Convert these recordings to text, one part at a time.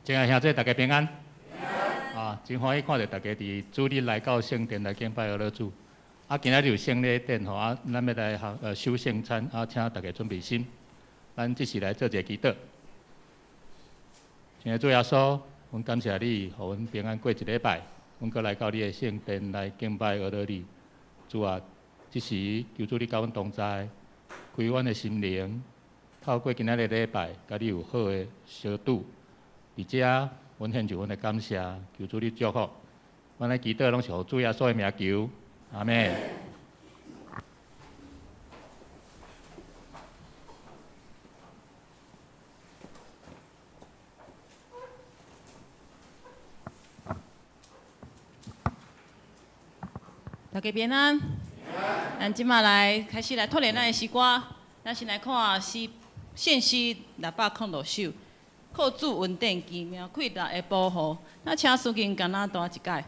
親愛兄弟，大家平安。啊，真歡喜看著大家佇主日來到聖殿來敬拜阿老主。啊，今仔日有聖禮典吼，啊，咱欲來學守聖餐，啊，請大家準備心。咱這時來做一个祈禱。親愛主耶穌，阮感謝你，予阮平安過一禮拜，阮閣來到你的聖殿來敬拜阿老你。主啊，這時求主你佮阮同在，開阮的心靈，透過今仔日禮拜，佮你有好的相拄。佇遮，阮獻上阮的感謝，求主你祝福。阮的祈禱攏是奉主耶穌的名求，阿們。大家平安。咱這馬來開始來拓展咱的詩歌，咱先來看詩獻詩606首。靠主恩典奇妙氣力的保護，那請司琴共咱彈一擺。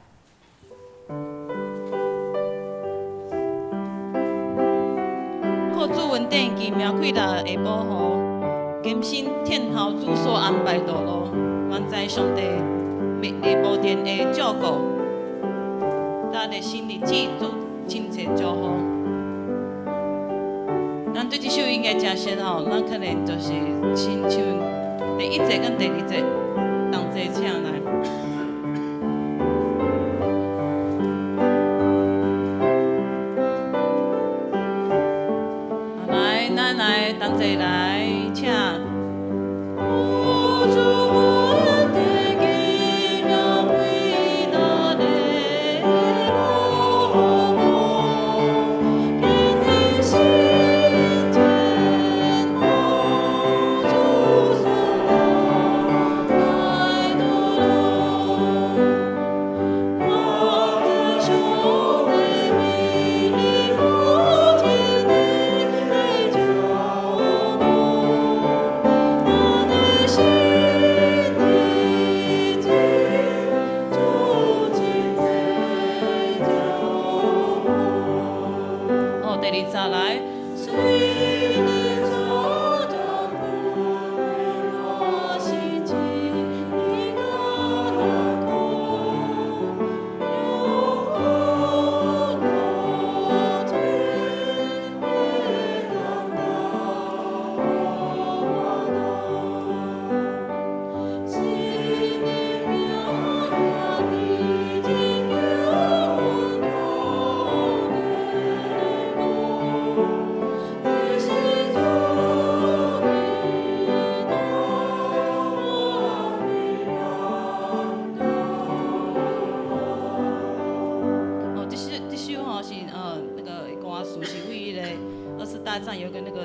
靠主恩典奇妙氣力的保護，甘心聽候主所安排道路，願在上帝密立無定的照顧，咱的新日子主親切祝福。咱對這首應該誠熟吼，咱可能就是親像。第一節跟第二節同齊唱來。來，咱來同齊來唱。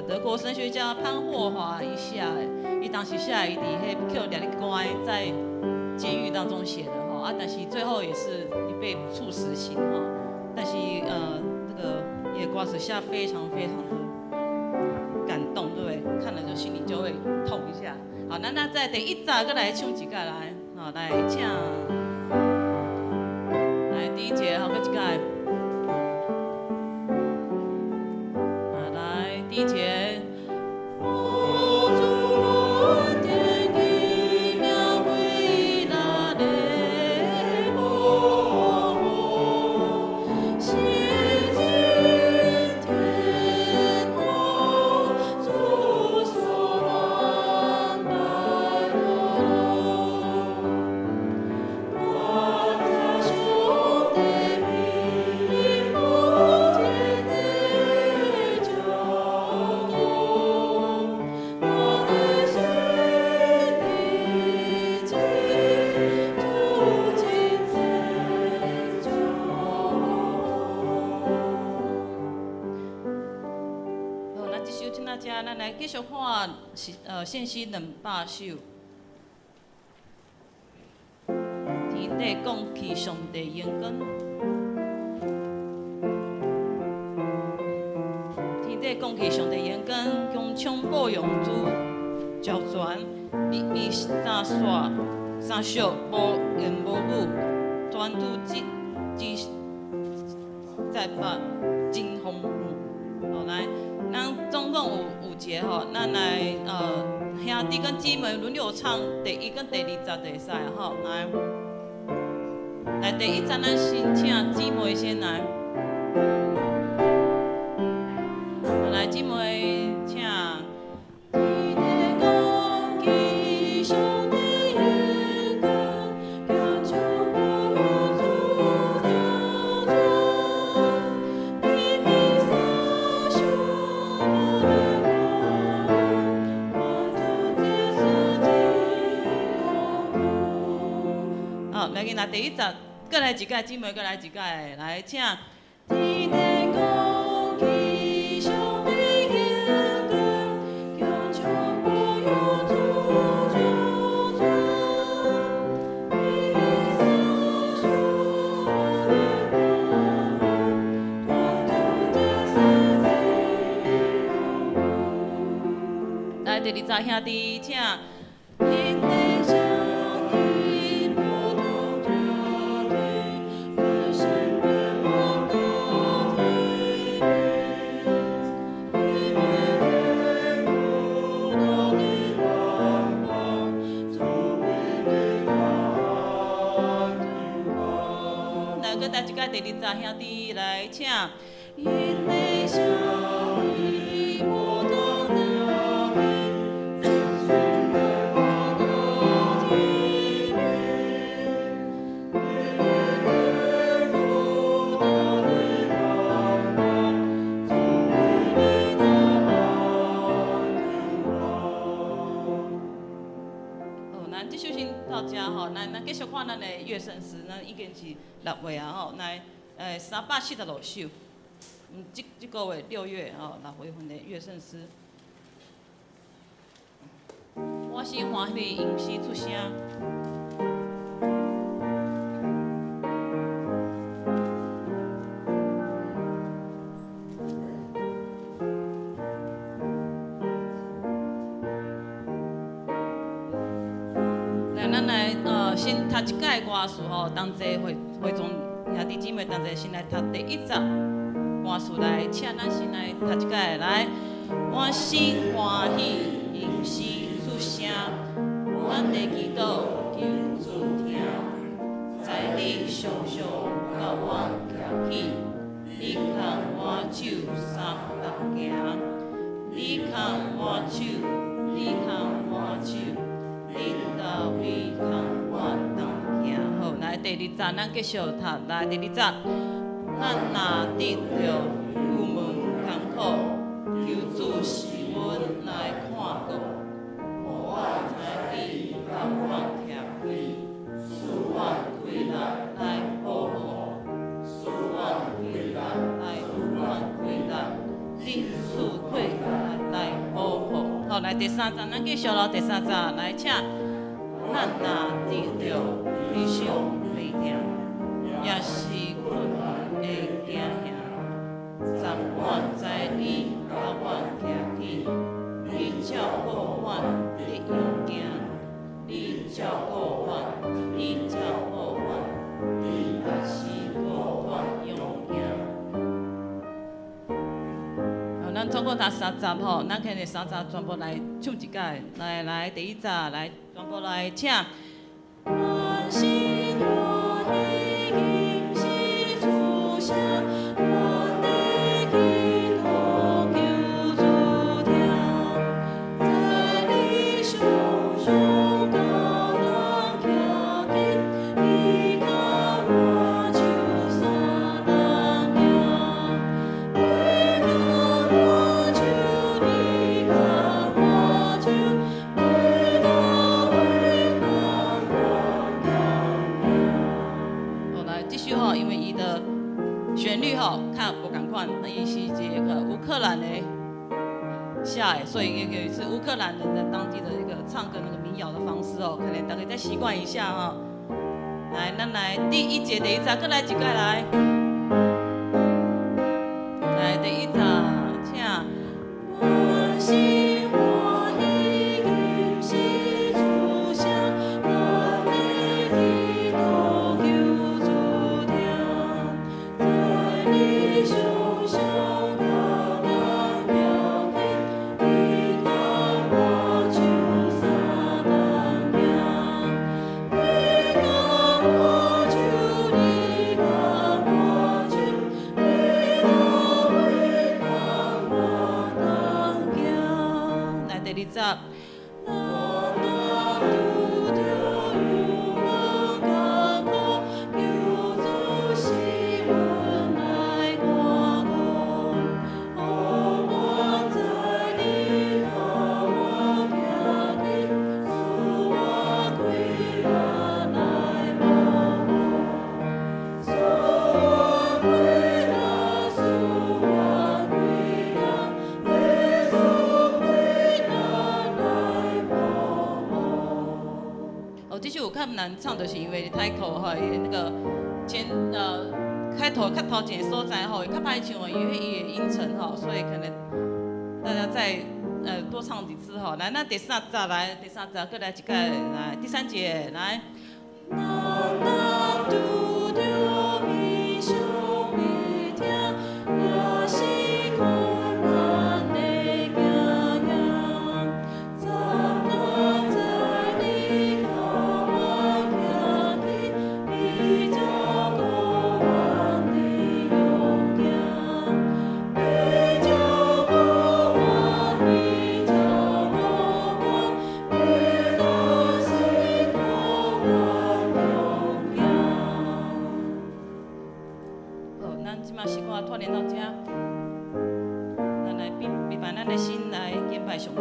德國神學家潘霍華伊寫的，伊當時寫伊佇彼予掠咧關在監獄當中寫的吼，啊，但是最後也是被處死刑吼，但是這個伊的歌詞寫非常非常的感動，對不對？看了就心裡就會痛一下。好，那再第一節閣來唱一擺來，好來唱，來第一節好，閣一擺。來第一節。繼續看是獻詩200首，天地降起上帝榮光，天地降起上帝榮光，穹蒼報揚主掌權，日暝三煞三宿無言無語，全土之之在百真豐富。好來，咱總共有五節吼，咱來兄弟跟姊妹輪流唱第一跟第二節就會使吼，來，來第一節咱先請姊妹先來，來姊妹請。來第一節，閣來一擺，姊妹閣來一擺，來請。天頂高起上帝應該，強唱保佑主救主，你撒下的光，團住這世界。來第二節，兄弟請。第二節兄弟來請。因的相依無當那邊，子孫的我到天邊，你的福大的光芒，主为你的帮助。好，咱這首先到這吼，咱繼續看咱的樂聖詩，咱已經是6月啊吼，來。346首，這個月6月吼，6月份的樂聖詩。我心歡喜吟詩出聲。來，咱來先讀一擺歌詞吼，同齊會會眾。兄弟姊妹，同齊先來讀第一節歌詞來，請咱先來讀一擺來。我心歡喜吟詩出聲，阮的祈禱求主聽，知你常常佮阮徛起，你牽我手三同行，你牽我手，你牽我手，恁大衛牽我同行。好，來第二節，咱繼續讀。來第二節，咱若得著苦悶艱苦，求主是阮來看顧，予我知你佮阮徛起，賜阮氣力來保護，賜阮氣力來賜阮氣力，恁賜氣力來保護。好，來第三節，咱繼續咯。第三節，來請。咱若得著悲傷悲痛，也是困難的驚嚇，昨我知你佮阮徛起，你照顧阮得勇行，你照顧阮，你照顧阮，你也是顧阮勇行。好，咱總共讀三節吼，咱今日三節全部來唱一擺，來來第一節來。全部來請。我心歡喜吟詩出聲，阮的祈禱求主聽，知你常常佮阮徛起，你牽我手三同行，你牽我手，你牽我手，你好，來繼續吼，因為伊的旋律吼較無仝款，那伊是一個烏克蘭的寫的，所以伊個是烏克蘭人的當地的一個唱歌那個民謠的方式哦，可能大家再習慣一下哈。來，咱來第一節第一節，閣來一擺來。來第一節，請。我心歡喜吟詩出聲，阮的祈禱求主聽，知你常常佮阮徛起，你牽我手。節。咱若拄著幽冥艱苦，求主賜阮來看顧。予阮在你頭前徛起，賜我氣力來保護。賜我氣力，賜我氣力，耶穌氣力來保護。哦，這首有較難唱，就是因為太口吼，伊那個前開頭較頭前的所在吼，會較歹唱，因為伊的音程吼，所以可能大家再多唱幾次吼。來，咱第三節來，第三節閣來一擺，來第三節來。咱若拄著悲傷悲痛，也是困難的經營，咱若在你頭前徛起，你照顧阮的勇行，你照顧阮，你照顧阮，你若是顧阮勇行。好，咱這馬時間鍛鍊到這，咱來預備咱的心來敬拜上帝。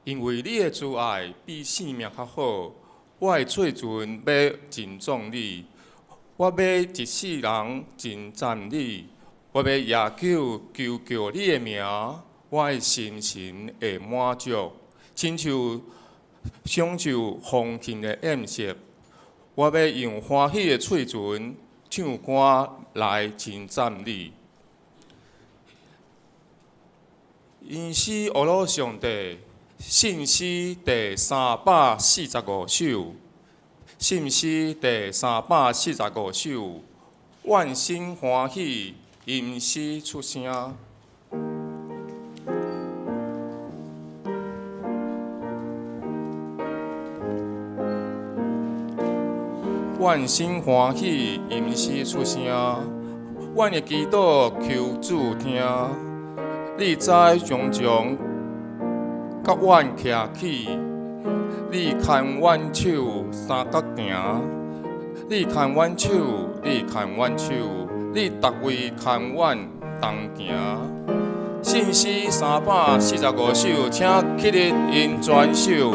因為你的慈愛比性命較好，我的嘴唇欲稱頌你，我欲一世人稱讚你，我欲夜久求叫你的名，我的心神會滿足，親像享受豐盛的宴席。我欲用歡喜的喙唇唱歌來稱讚你。因此，阿羅上帝，信詩第345首，信詩第345首，愿心欢喜，吟诗出声。愿心欢喜，吟诗出声。阮的祈祷求主听，你知常常佮阮徛起，你牵阮手三角行，你牵阮手，你牵阮手，你逐位牵阮同行。信诗345首，请起立吟全首。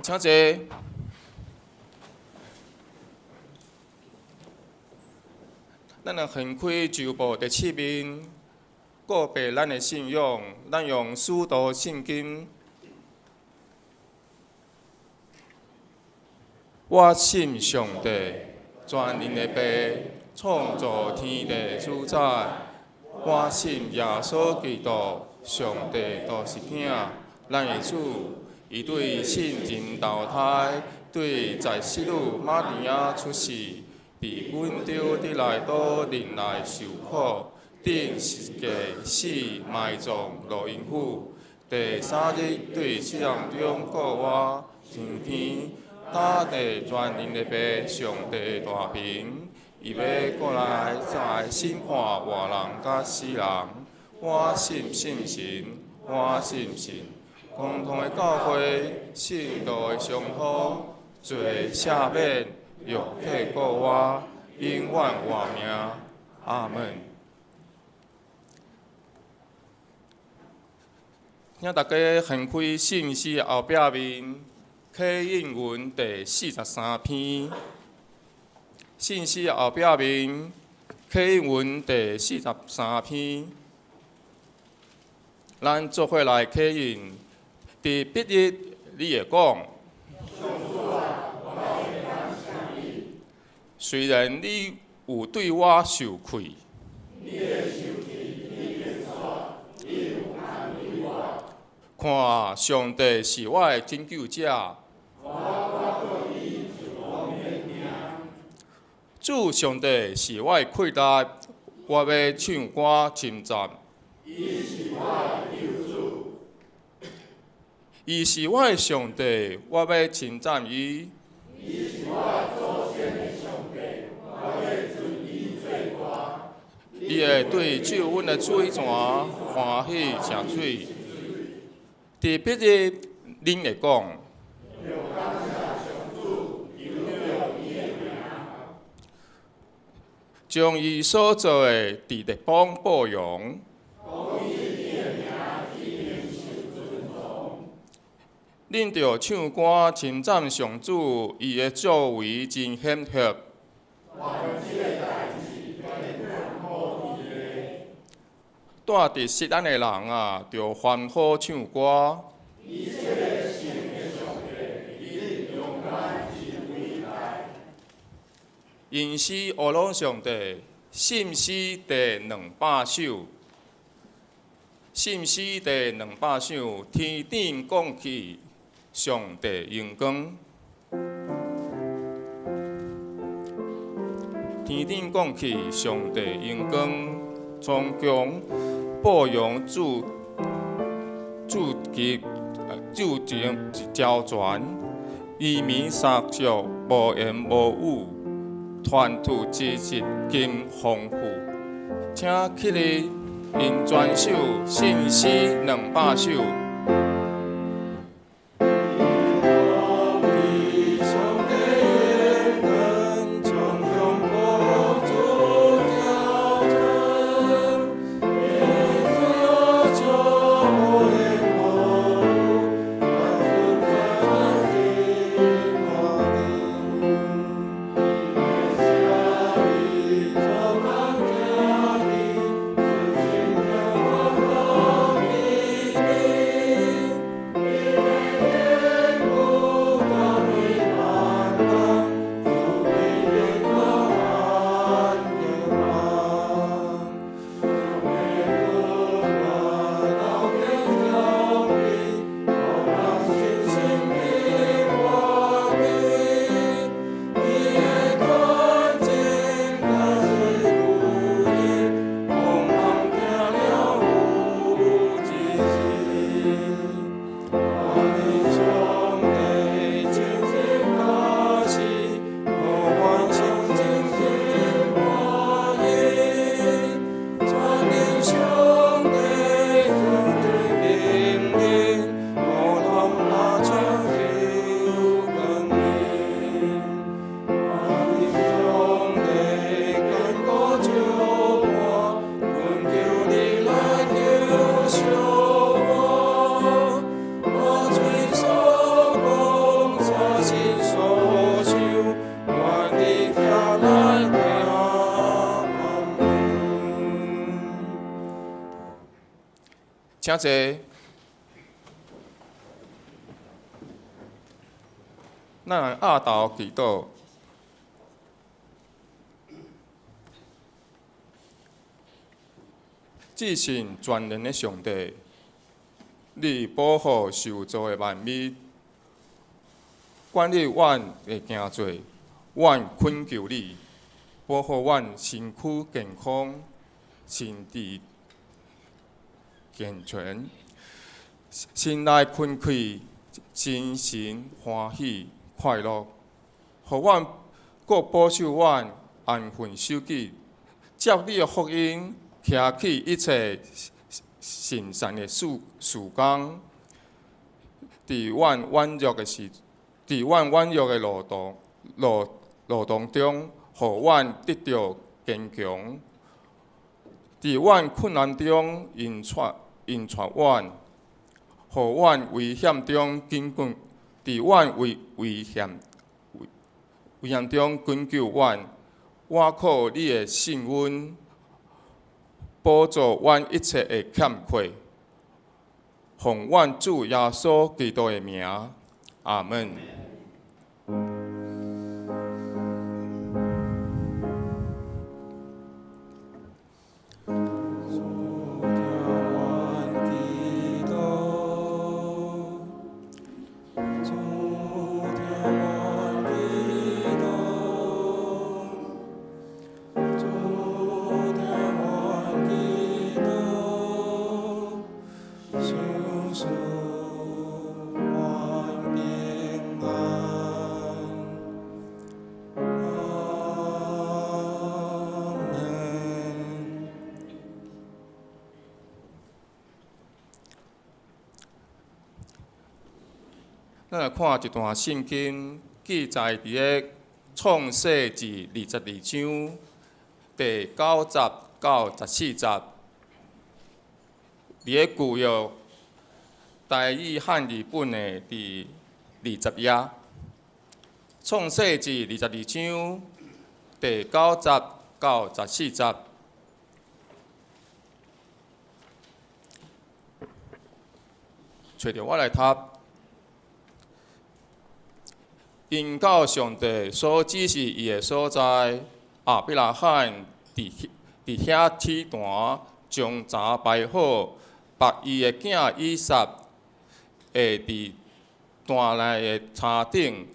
请坐。咱来掀开周报第七面，告白咱的信仰。咱用使徒信经。我信上帝，全能的父，创造天地主宰。我信耶稣基督，上帝独生子，咱的主。伊对圣人投胎，对在圣女玛利亚出世，伫本丢伫来倒忍耐受苦，钉十架死埋葬落阴府，第三日对死人中复活，升天，搭伫全能的父上帝大爿，伊欲阁来再审判活人佮死人。我信圣神，我信圣。共同的教会，圣徒的相通，罪赦免，肉体复活，永远活命。阿门。请大家掀开信诗后壁面，启应文第43篇。信诗后壁面，启应文第43篇。咱做伙来启应。伫彼日，你会讲：虽然你有对我受气，看上帝是我的拯救者，主上帝是我的气力，我欲唱歌称赞。伊是我的上帝，我欲称赞伊。伊是我祖先的上帝，我欲尊伊做大。伊会对救阮的水泉欢喜食水。伫彼日，恁会讲：将伊所做的伫列邦报扬。恁著唱歌称赞上主，伊的作为真显赫。住佇錫安的人啊，著歡呼唱歌。吟詩呵咾上帝，信詩第兩百首，信詩第兩百首，天頂降起上帝榮光，天頂降起上帝榮光，剛強羔羊主主及主前焦全，移民三族無言無語。傳吐知識真豐富，請起立吟全首信詩兩百首。請坐。咱來壓頭祈禱。至聖全能的上帝，你保護受造的萬物，管理阮的行做，阮懇求你保護阮身軀健康，身體健全，心內困氣，精神歡喜快樂，予阮閣保守阮安分守己，藉你的福音，徛起一切聖善的事事工，佇阮軟弱的時，佇阮軟弱的路途路路途中，予阮得著堅強；佇阮困難中，引帶引帶阮，予阮危險中緊緊，佇阮危危險危險中拯救阮。我靠你的信恩，補助阮一切的欠缺，奉阮主耶穌基督的名，阿門。咱來看一段聖經，記載佇个創世記二十二章第九節到十四節，佇个舊約台語漢字本的第二十頁。創世記二十二章第九節到十四節。揣著我來讀。𪜶到上帝所指示伊的所在，亞伯拉罕佇遐起壇，將柴排好，縛伊的囝以撒下佇壇內的柴頂。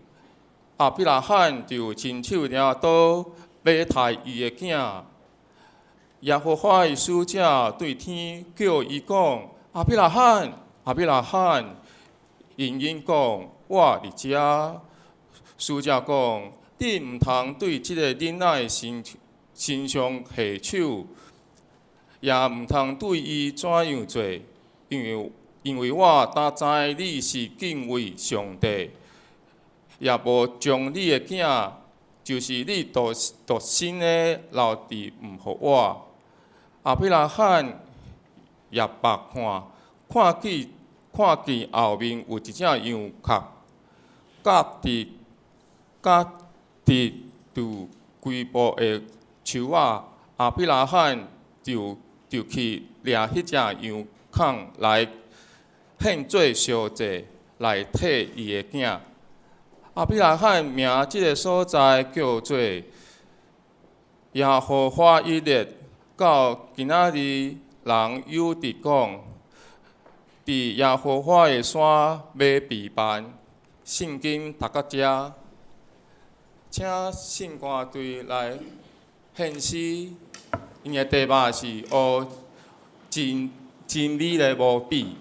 亞伯拉罕就親手拿刀欲刣伊的囝。耶和華的使者對天叫伊講：亞伯拉罕，亞伯拉罕！應允講：我佇遮。使者講：你毋通對這个囡仔的身上下手，也毋通對伊怎樣做，因為我當知你是敬畏上帝，也無將你的囝，就是你獨生的留佇毋予我。亞伯拉罕挹目看，看見後面有一隻羊角，夾佇樹規部的樹仔，亞伯拉罕就去掠彼隻羊犅來獻做燒祭，來替伊的囝。亞伯拉罕名這个所在叫做耶和華以勒，到今仔日人猶佇講，佇耶和華的山欲避難。聖經讀到遮，請聖歌隊來獻詩，𪜶的題目是學真真理的無比。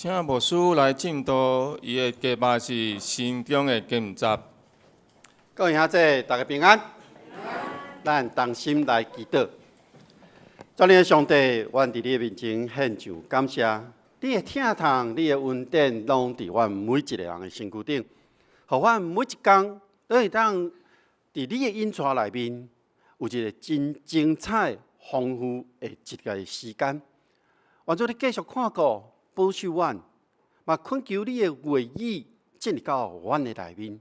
請牧師來證道，伊的題目是心中的掙扎。各位兄弟，大家平安。咱同心來祈禱。全能的上帝，阮佇你的面前獻上感謝。你的疼痛，你的恩典，攏佇阮每一個人的身軀頂，予阮每一工都會當佇你的引帶內面，有一個真精彩、豐富的一個時間。願主你繼續看顧、保守阮，嘛懇求你的話語進入到阮的內面，予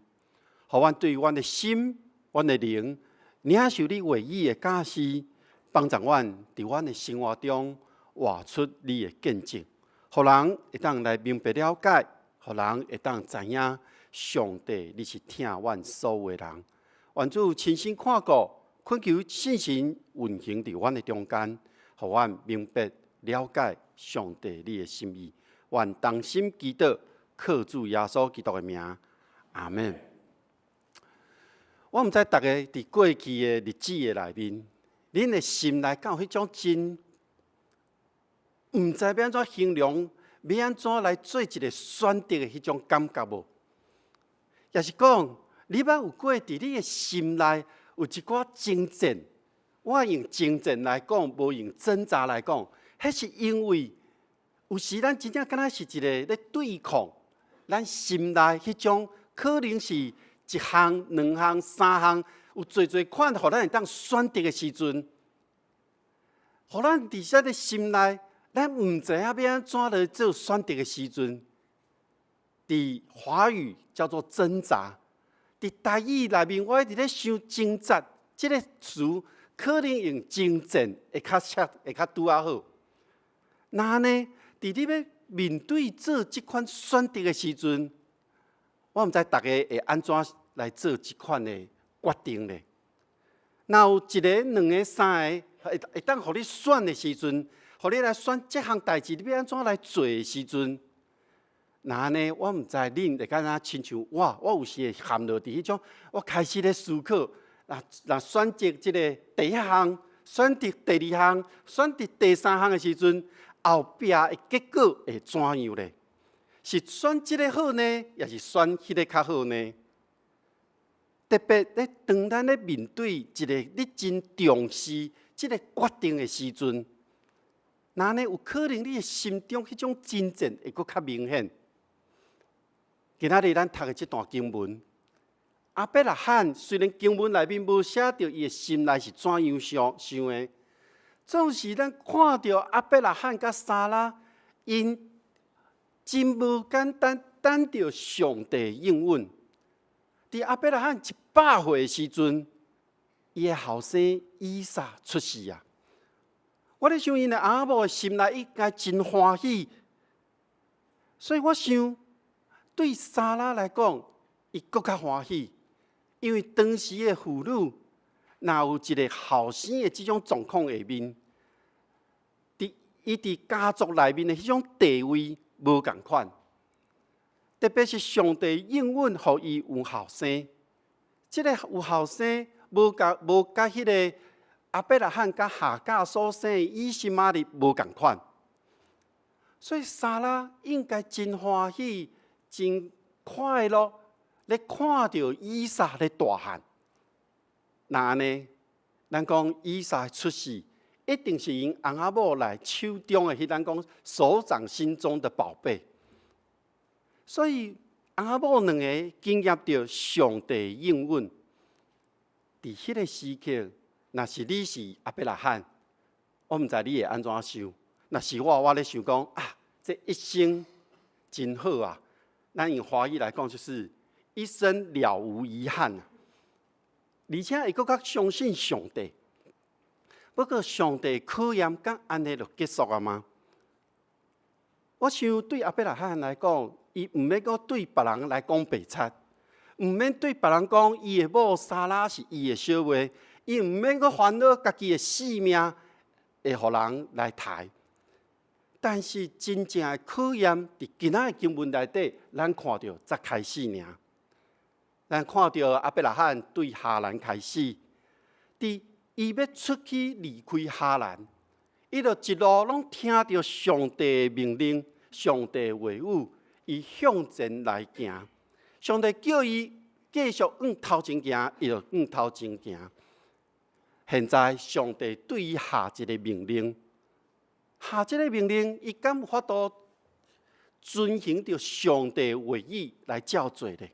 阮對阮的心、阮的靈領受你話語的教示，幫助阮佇阮的生活中活出你的見證，予人會當來明白了解，予人會當知影上帝你是疼阮所有的人。願主親身看顧，懇求聖神運行佇阮的中間，予阮明白了解上帝你的心意。願同心祈禱，靠主耶穌基督的名，阿門。我毋知逐家佇過去的日子的內面，恁的心內敢有彼種真毋知欲按怎形容，欲按怎來做一個選擇的彼種感覺無？抑是講，你捌有過佇你的心內有一寡掙扎？我用掙扎來講，無用掙扎來講，彼是因為有時咱真正敢若是一個咧對抗，咱心內彼種可能是一項、兩項、三項，有濟濟款，予咱會當選擇的時陣，予咱佇咱的心內，咱毋知影欲按怎來做選擇的時陣，佇華語叫做掙扎。佇台語內面，我一直咧想掙扎這個詞，可能用掙戰會較切，會較拄仔好。那呢，佇你欲面對做這款選擇的時陣，我毋知逐家會按怎來做這款的決定咧。若有一個、兩個、三個會當予你選的時陣，予你來選這項代誌，你欲按怎來做的時陣，若按呢，我毋知恁會敢若親像我，我有時會陷落佇彼種，我開始咧思考，若選擇這个第一項，選擇第二項，選擇第三項的時陣，後壁的結果會怎樣咧？是選這个好呢，抑是選彼个較好呢？特別咧，當咱咧面對一個你真重視這个決定的時陣，若按呢有可能你的心中彼種掙扎會閣較明顯。今仔日咱讀的這段經文，亞伯拉罕雖然經文內面無寫著伊的心內是怎樣想想的，總是咱看著亞伯拉罕佮撒拉，𪜶真無簡單等著上帝應允。佇亞伯拉罕100歲的時陣，伊的後生以撒出世啊！我咧想，𪜶的翁仔某的心內應該真歡喜，所以我想對撒拉來講，伊閣較歡喜，因為當時的婦女若有一個後生的這種狀況下面，佇伊佇家族內面的彼種地位無仝款，特別是上帝應允予伊有後生，這个有後生無佮彼个亞伯拉罕佮夏甲所生的以實瑪利無仝款，所以撒拉應該真歡喜、真快樂，咧看著以撒咧大漢。若按呢，咱講以撒出世，一定是𪜶翁仔某來手中的彼咱講手掌心中的寶貝。所以翁仔某兩个經驗著上帝應允，佇彼个時刻，若是你是亞伯拉罕，我毋知你會按怎想。若是我，我咧想講啊，這一生真好啊！咱用華語來講，就是一生了無遺憾啊。而且會閣較相信上帝。不過上帝考驗敢按呢就結束啊嗎？我想對亞伯拉罕來講，伊毋免閣對別人來講白賊，毋免對別人講伊的某撒拉是伊的小妹，伊毋免閣煩惱家己的性命會予人來刣。但是真正的考驗，佇今仔的經文內底，咱看著才開始爾。咱看著亞伯拉罕對哈蘭開始，佇伊欲出去離開哈蘭，伊就一路攏聽著上帝的命令，上帝話語，伊向前來行。上帝叫伊繼續向頭前行，伊就向頭前行。現在上帝對伊下一個命令，下這個命令，伊敢有法度遵行著上帝話語來照做咧？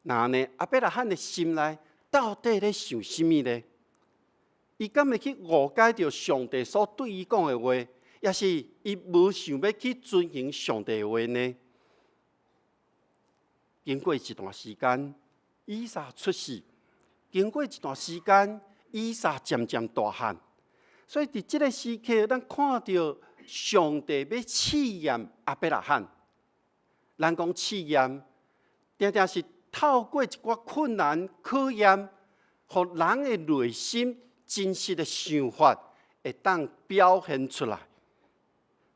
那呢，亞伯拉罕的心內到底咧想啥物咧？伊敢會去誤解著上帝所對伊講的話，抑是伊無想欲去遵行上帝的話呢？經過一段時間，以撒出世。經過一段時間，以撒漸漸大漢。所以佇這個時刻，咱看著上帝欲試驗亞伯拉罕。咱講試驗，定定是透過一寡困難考驗，予人的內心真實的想法會當表現出來。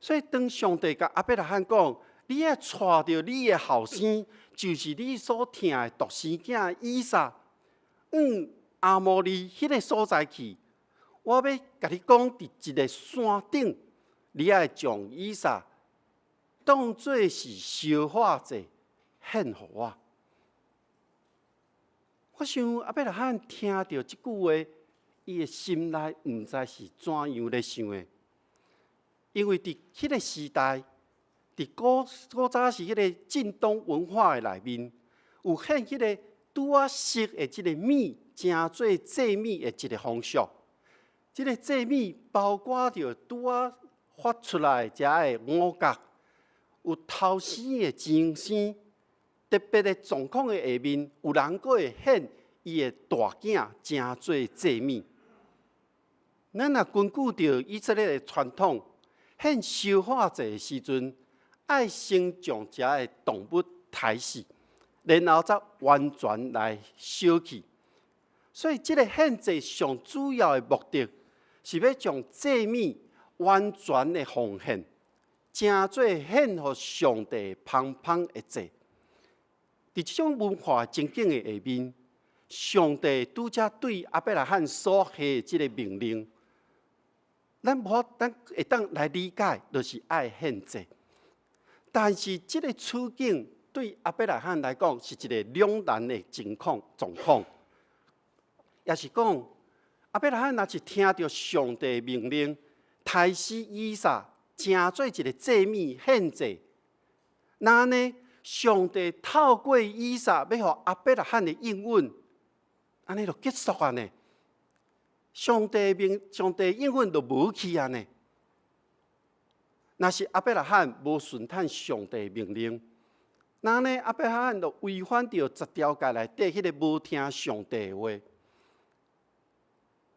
所以當上帝共亞伯拉罕講：你愛帶著你的後生，就是你所疼的獨生囝以撒，往亞摩利彼个所在去。我欲共你講，佇一个山頂，你愛將以撒當做是燒化祭獻予我。我想亞伯拉罕聽著這句話，伊的心內毋知是怎樣咧想的，因為佇彼个時代，佇古古早時彼个近東文化的內面，有獻彼个拄仔熟的這个米，成做祭物的一个風俗。這个祭物包括著拄仔發出來遮的五穀，有頭生的前生，特別的狀況的下面，有人閣會獻伊的大囝成做祭物。咱若根據著以色列的傳統，獻燒化祭的時陣，愛先將遮的動物刣死，然後才完全來燒去。所以，這个獻祭上主要的目的，是欲將祭物完全的奉獻，成做獻予上帝芳香的祭。佇這種文化情景的下面，上帝拄才對亞伯拉罕所下的這个命令，咱無法咱會當來理解，就是愛獻祭。但是這个處境對亞伯拉罕來講是一个兩難的情況狀況，也是講亞伯拉罕若是聽著上帝命令，刣死以撒，成做一个祭物獻祭，那呢，上帝透過以撒欲予亞伯拉罕的應允，按呢就結束啊呢？上帝命，上帝應允就無去啊呢？若是亞伯拉罕無順從上帝命令，那呢亞伯拉罕就違反著十條誡內底彼个無聽上帝的話。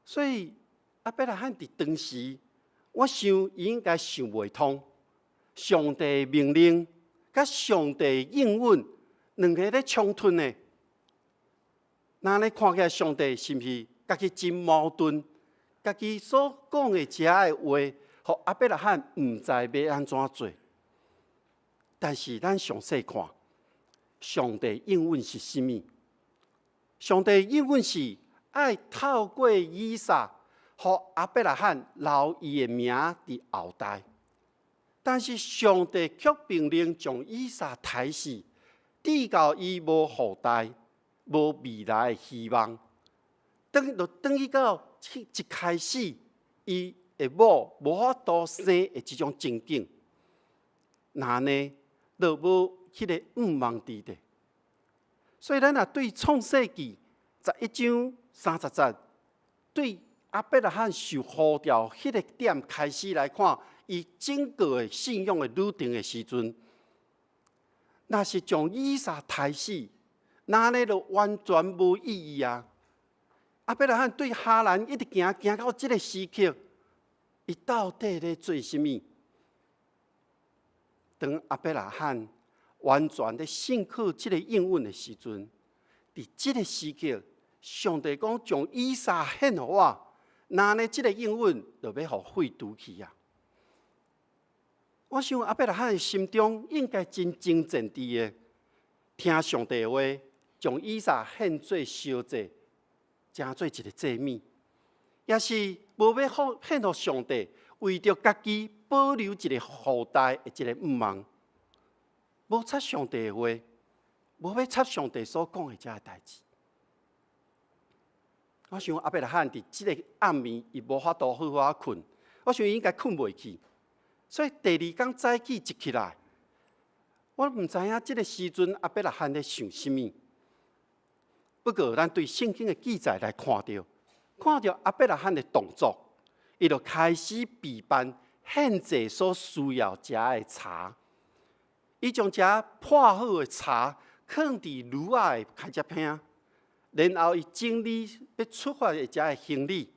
所以亞伯拉罕佇當時，我想伊應該想袂通，上帝命令佮上帝應允兩个咧衝突呢？那呢看起來上帝是毋是家己真矛盾？家己所講的遮的話，予亞伯拉罕毋知欲按怎做。但是咱詳細看，上帝應允是啥物？上帝應允是愛透過以撒，予亞伯拉罕留伊的名佇後代。但是上帝卻命令將以撒刣死，直到伊無後代、無未來的希望。轉就轉去到一開始，伊的某無法度生的這種情景，那呢，就無彼个願望佇咧。所以咱若對創世記11章30節，對亞伯拉罕受呼召彼个點開始來看，伊整個的信仰的旅程的時陣，若是將以撒刣死，那呢就完全無意義啊！亞伯拉罕對哈蘭一直行行到這个時刻，伊到底咧做啥物？當亞伯拉罕完全咧信靠這个應允的時陣，佇這个時刻，上帝講將以撒獻予我，那呢這个應允就欲予廢除去啊！我想亞伯拉罕的心中應該真掙扎佇的，聽上帝的話，將以撒獻做燒祭，成做一個祭物，抑是無欲獻予上帝，為著家己保保留一个後代的一個願望，無插上帝的話，無欲插上帝所講的這个代誌。我想亞伯拉罕佇這個暗暝，伊無法度好好仔睏，我想伊應該睏袂去，所以第二工早起一起來，我毋知影這个時陣亞伯拉罕咧想啥物。不過，咱對聖經的記載來看著，看著亞伯拉罕的動作，伊就開始備辦獻祭所需要食的柴，伊將這破好的柴囥佇驢仔的牽車邊，然後伊整理欲出發的這个行李，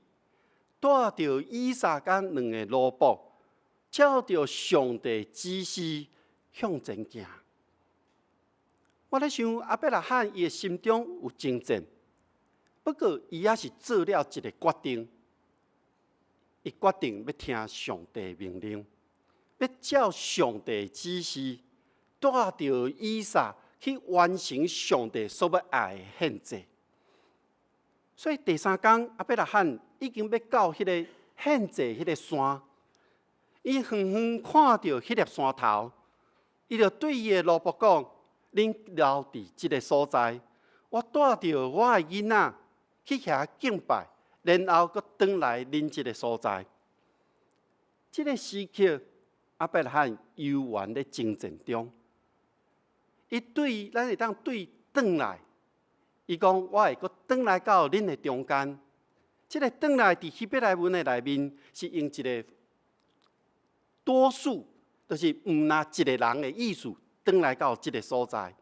帶著以撒佮兩个奴僕，照著上帝指示向前行。我咧想亞伯拉罕伊的心中有掙扎，不過伊也是做了一个決定，伊決定欲聽上帝命令，欲照上帝指示，帶著以撒去完成上帝所欲愛的獻祭。所以第三工，亞伯拉罕已經欲到彼個獻祭彼个山，伊遠遠看著彼粒山頭，伊就對伊的奴僕講：恁留佇這个所在，我帶著我的囡仔去遐敬拜，然後閣轉來恁這个所在。這个時刻，亞伯拉罕猶原咧掙扎中，伊對咱會當對轉來，伊講我會閣轉來到恁的中間。這个轉來佇希伯來文的內面是用一个多數，就是毋若一個人的意思，轉來到這个所在。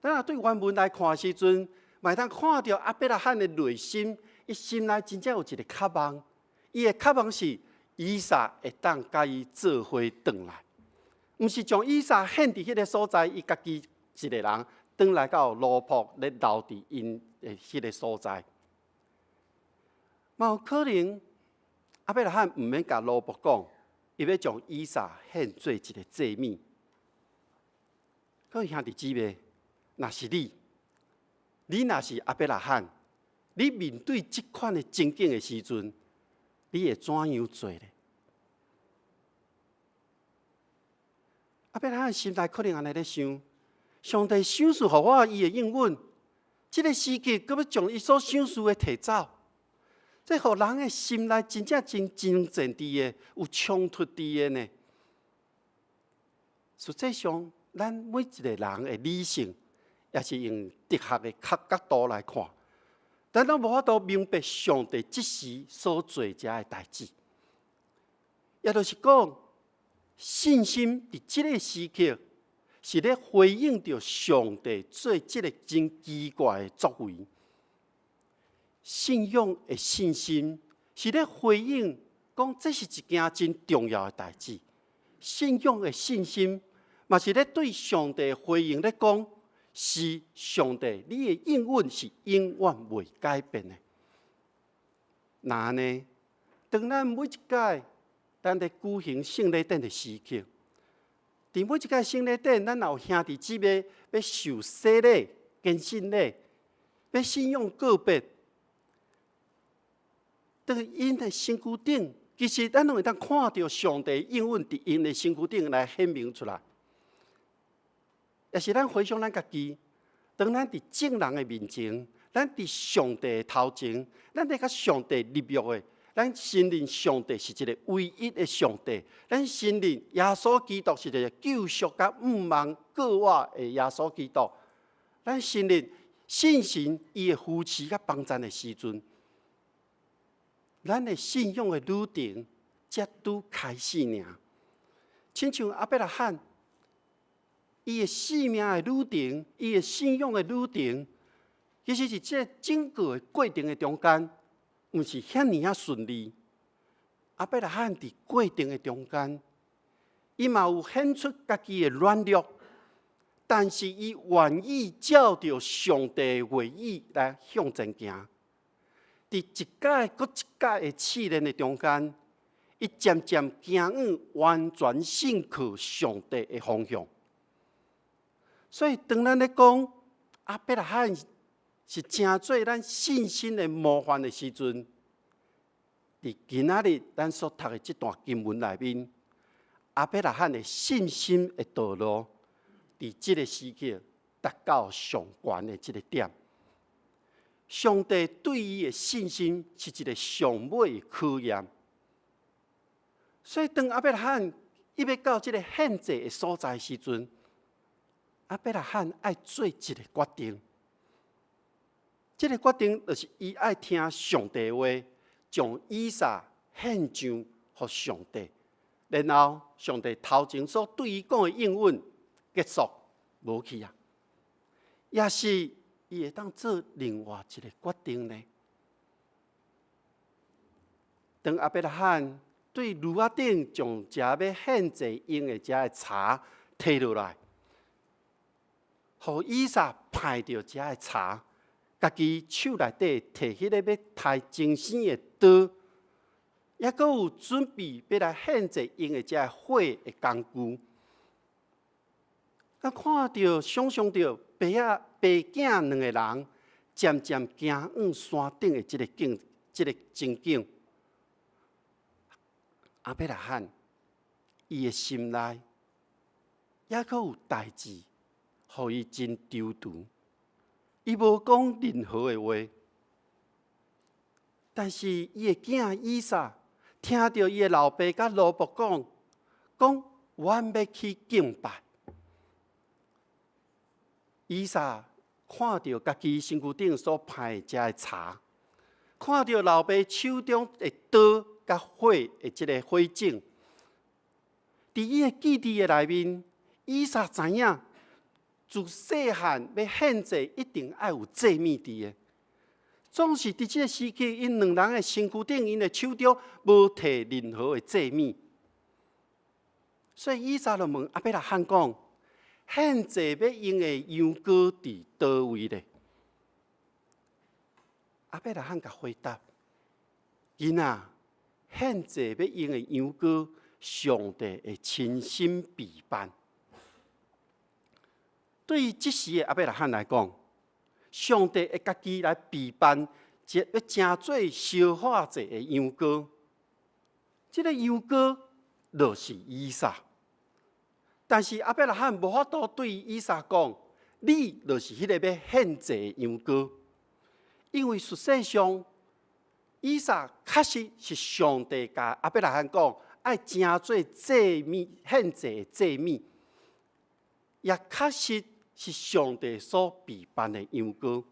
咱若對原文來看的時陣，嘛會當看著亞伯拉罕的內心，伊心內真正有一个渴望，伊的渴望是以撒會當佮伊做伙轉來，毋是將以撒獻佇彼个所在，伊家己一个人轉來到奴僕咧留佇𪜶的彼个所在。嘛有可能亞伯拉罕毋免共奴僕講，伊欲將以撒獻做一个祭物。各位兄弟姊妹，若是你，你若是亞伯拉罕，你面對這款的情景的時陣，你會怎樣做咧？亞伯拉罕心內可能按呢咧想：上帝賞賜予我伊的應允，這个時刻閣欲將伊所賞賜的提走，這予人的心內真正真掙扎佇的，有衝突佇的呢。實際上，咱每一个人的理性，也是用哲學的角度來看，咱攏無法度明白上帝這時所做這个代誌。也就是講，信心佇這个時刻是咧回應著上帝做這个真奇怪的作為。信仰的信心是咧回應，講這是一件真重要的代誌。信仰的信心嘛是咧對上帝回應咧講，是上帝，你的應允是永遠袂改變的。若按呢，當咱每一擺咱咧舉行聖禮典的時刻，佇每一擺聖禮典，咱若有兄弟姊妹欲受洗禮、堅信禮，欲信仰告別，當𪜶的身軀頂，其實咱攏會當看著上帝應允佇𪜶的身軀頂來顯明出來。也是咱回想咱家己，當咱佇眾人的面前，咱佇上帝的頭前，咱咧佮上帝立約的，咱承認上帝是一个唯一的上帝，咱承認耶穌基督是一个救贖佮毋望過我的耶穌基督，咱承認信神伊的扶持佮幫贊的時陣，咱的信仰的旅程才拄開始爾。親像亞伯拉罕，伊的生命的旅程，伊的信仰的旅程，其實是這整個的過程的中間，毋是遐爾仔順利。亞伯拉罕佇過程的中間，伊嘛有顯出家己的軟弱，但是伊願意照著上帝的話語來向前行。佇一擺閣一擺的試煉的中間，伊漸漸行往完全信靠上帝的方向。所以，當咱咧講亞伯拉罕是成做咱信心的模範的時陣，佇今仔日咱所讀的這段經文內面，亞伯拉罕的信心的道路，佇這个時刻達到上懸的這个點。上帝對伊的信心是一个上尾的考驗。所以當亞伯拉罕伊欲到這个獻祭的所在時陣，亞伯拉罕愛做一个決定。這个決定就是伊愛聽上帝話，將以撒獻上予上帝。然後上帝頭前所對伊講的應允結束，無去啊。抑是伊會當做另外一个決定呢？當亞伯拉罕對驢仔頂將這欲獻祭用的這个柴提落來，予以撒攀著這个柴，家己手內底提彼个欲刣精生的刀，抑閣有準備欲來獻祭用的這个火的工具。佮看著、想像著爸仔爸囝兩个人漸漸行往山頂的這个景、這个情景，亞伯拉罕伊的心內抑閣有代誌，予伊真躊躇。伊無講任何的話，但是伊的囝以撒聽著伊的老爸佮奴僕講，講阮欲去敬拜。以撒看著家己身軀頂所攀的這个柴，看著老爸手中的刀佮火的這个火種，佇伊的記憶的內面，以撒知影自細漢欲獻祭一定愛有祭物佇的。總是佇這个時期，𪜶兩人的身軀頂，𪜶的手中無提任何的祭物，所以以撒就問亞伯拉罕講：獻祭欲用的羊羔佇佗位咧？亞伯拉罕共回答：囡仔，獻祭欲用的羊羔，上帝會親身備辦。對於這時的亞伯拉罕來講，上帝會家己來備辦，欲成做燒化祭的羊羔。這个羊羔就是以撒。但是亞伯拉罕無法度對以撒講，你就是彼個欲獻祭的羊羔，因為實際上，以撒確實是上帝共亞伯拉罕講，愛成做祭物獻祭的祭物，也確實是上帝所備辦的羊羔。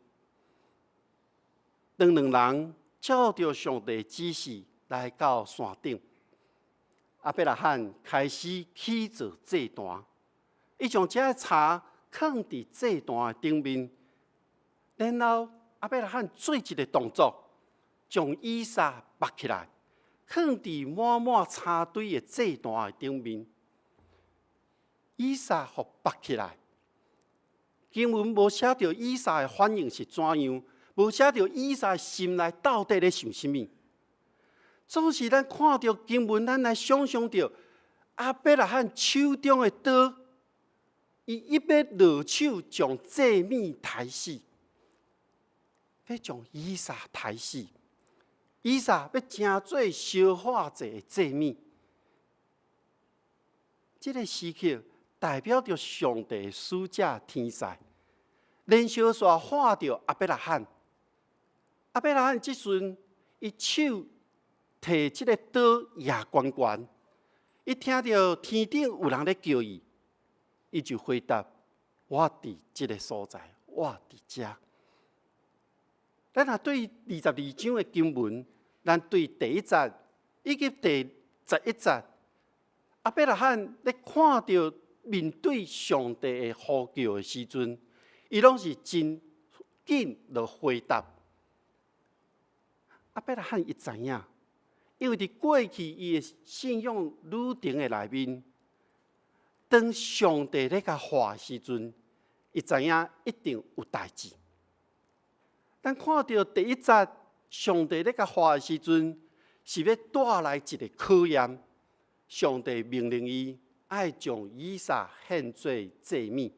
當兩人照著上帝指示來到山頂，亞伯拉罕開始起造祭壇，伊將這个柴囥佇祭壇的頂面，然後亞伯拉罕做一个動作，將以撒縛起來，囥佇滿滿柴堆的祭壇的頂面。以撒予縛起來，經文無寫著以撒的反應是怎樣，無寫著以撒的心內到底咧想啥物。總是咱看著經文，咱來想象著亞伯拉罕手中的刀，伊欲落手將祭物刣死，欲將以撒刣死，以撒欲成做燒化祭的祭物。這个時刻代表著上帝使者天使，連續煞看著亞伯拉罕。亞伯拉罕這陣，伊手提這个刀也懸懸，伊聽著天頂有人咧叫伊，伊就回答：我佇這个所在，我佇遮。咱若對22章的經文，咱對第一節以及第11節，亞伯拉罕咧看著面對上帝的呼叫的時陣，伊攏是真緊就回答。亞伯拉罕伊知影，因為佇過去伊的信仰旅程的內面，當上帝咧共喊的時陣，伊知影一定有代誌。咱看著第一節，上帝咧共喊的時陣，是欲帶來一个考驗。上帝命令伊愛將以撒獻做祭物，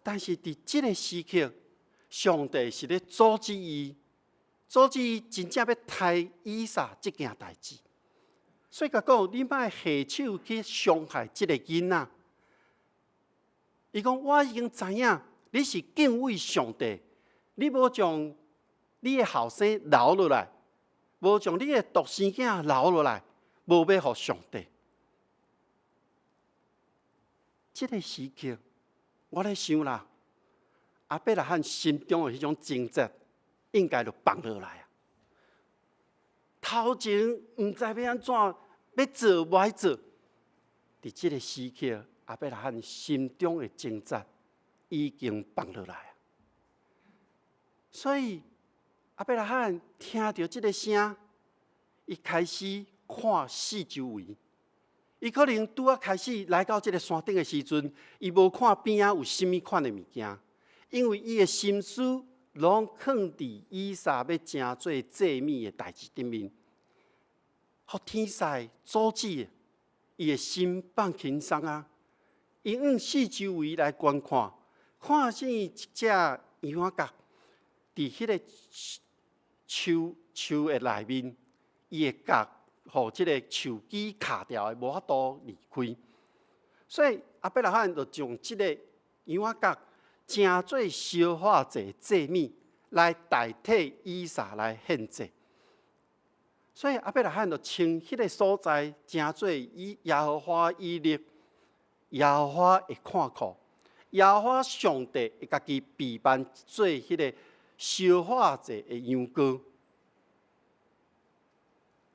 但是佇這个時刻，上帝是咧阻止伊，阻止伊真正欲刣以撒這件代誌。所以共講，你莫下手去傷害這個囡仔。伊講，我已經知影你是敬畏上帝，你無將你的後生留落來，無將你的獨生囝留落來，無欲予上帝。這個時刻，我咧想啦，亞伯拉罕心中的彼種掙扎，應該就放落來啊。頭前毋知欲按怎，欲做無愛做。佇這個時刻，亞伯拉罕心中的掙扎已經放落來啊。所以亞伯拉罕聽著這個聲，伊開始看四周圍。伊可能拄仔開始來到這個山頂的時陣，伊無看邊仔有啥物款的物件，因為伊的心思攏囥佇以撒欲成做祭物的代誌頂面，予天使阻止，伊的心放輕鬆啊！伊往四周圍來觀看，看見一隻羊仔角佇彼個樹樹的內面，伊的角予這個樹枝卡牢的，無法度離開。所以亞伯拉罕就將這個羊仔角成做燒化祭祭物，來代替以撒來獻祭。所以亞伯拉罕就稱彼個所在成做以耶和華以勒，耶和華會看顧，耶和華上帝會家己備辦做彼個燒化祭的羊羔。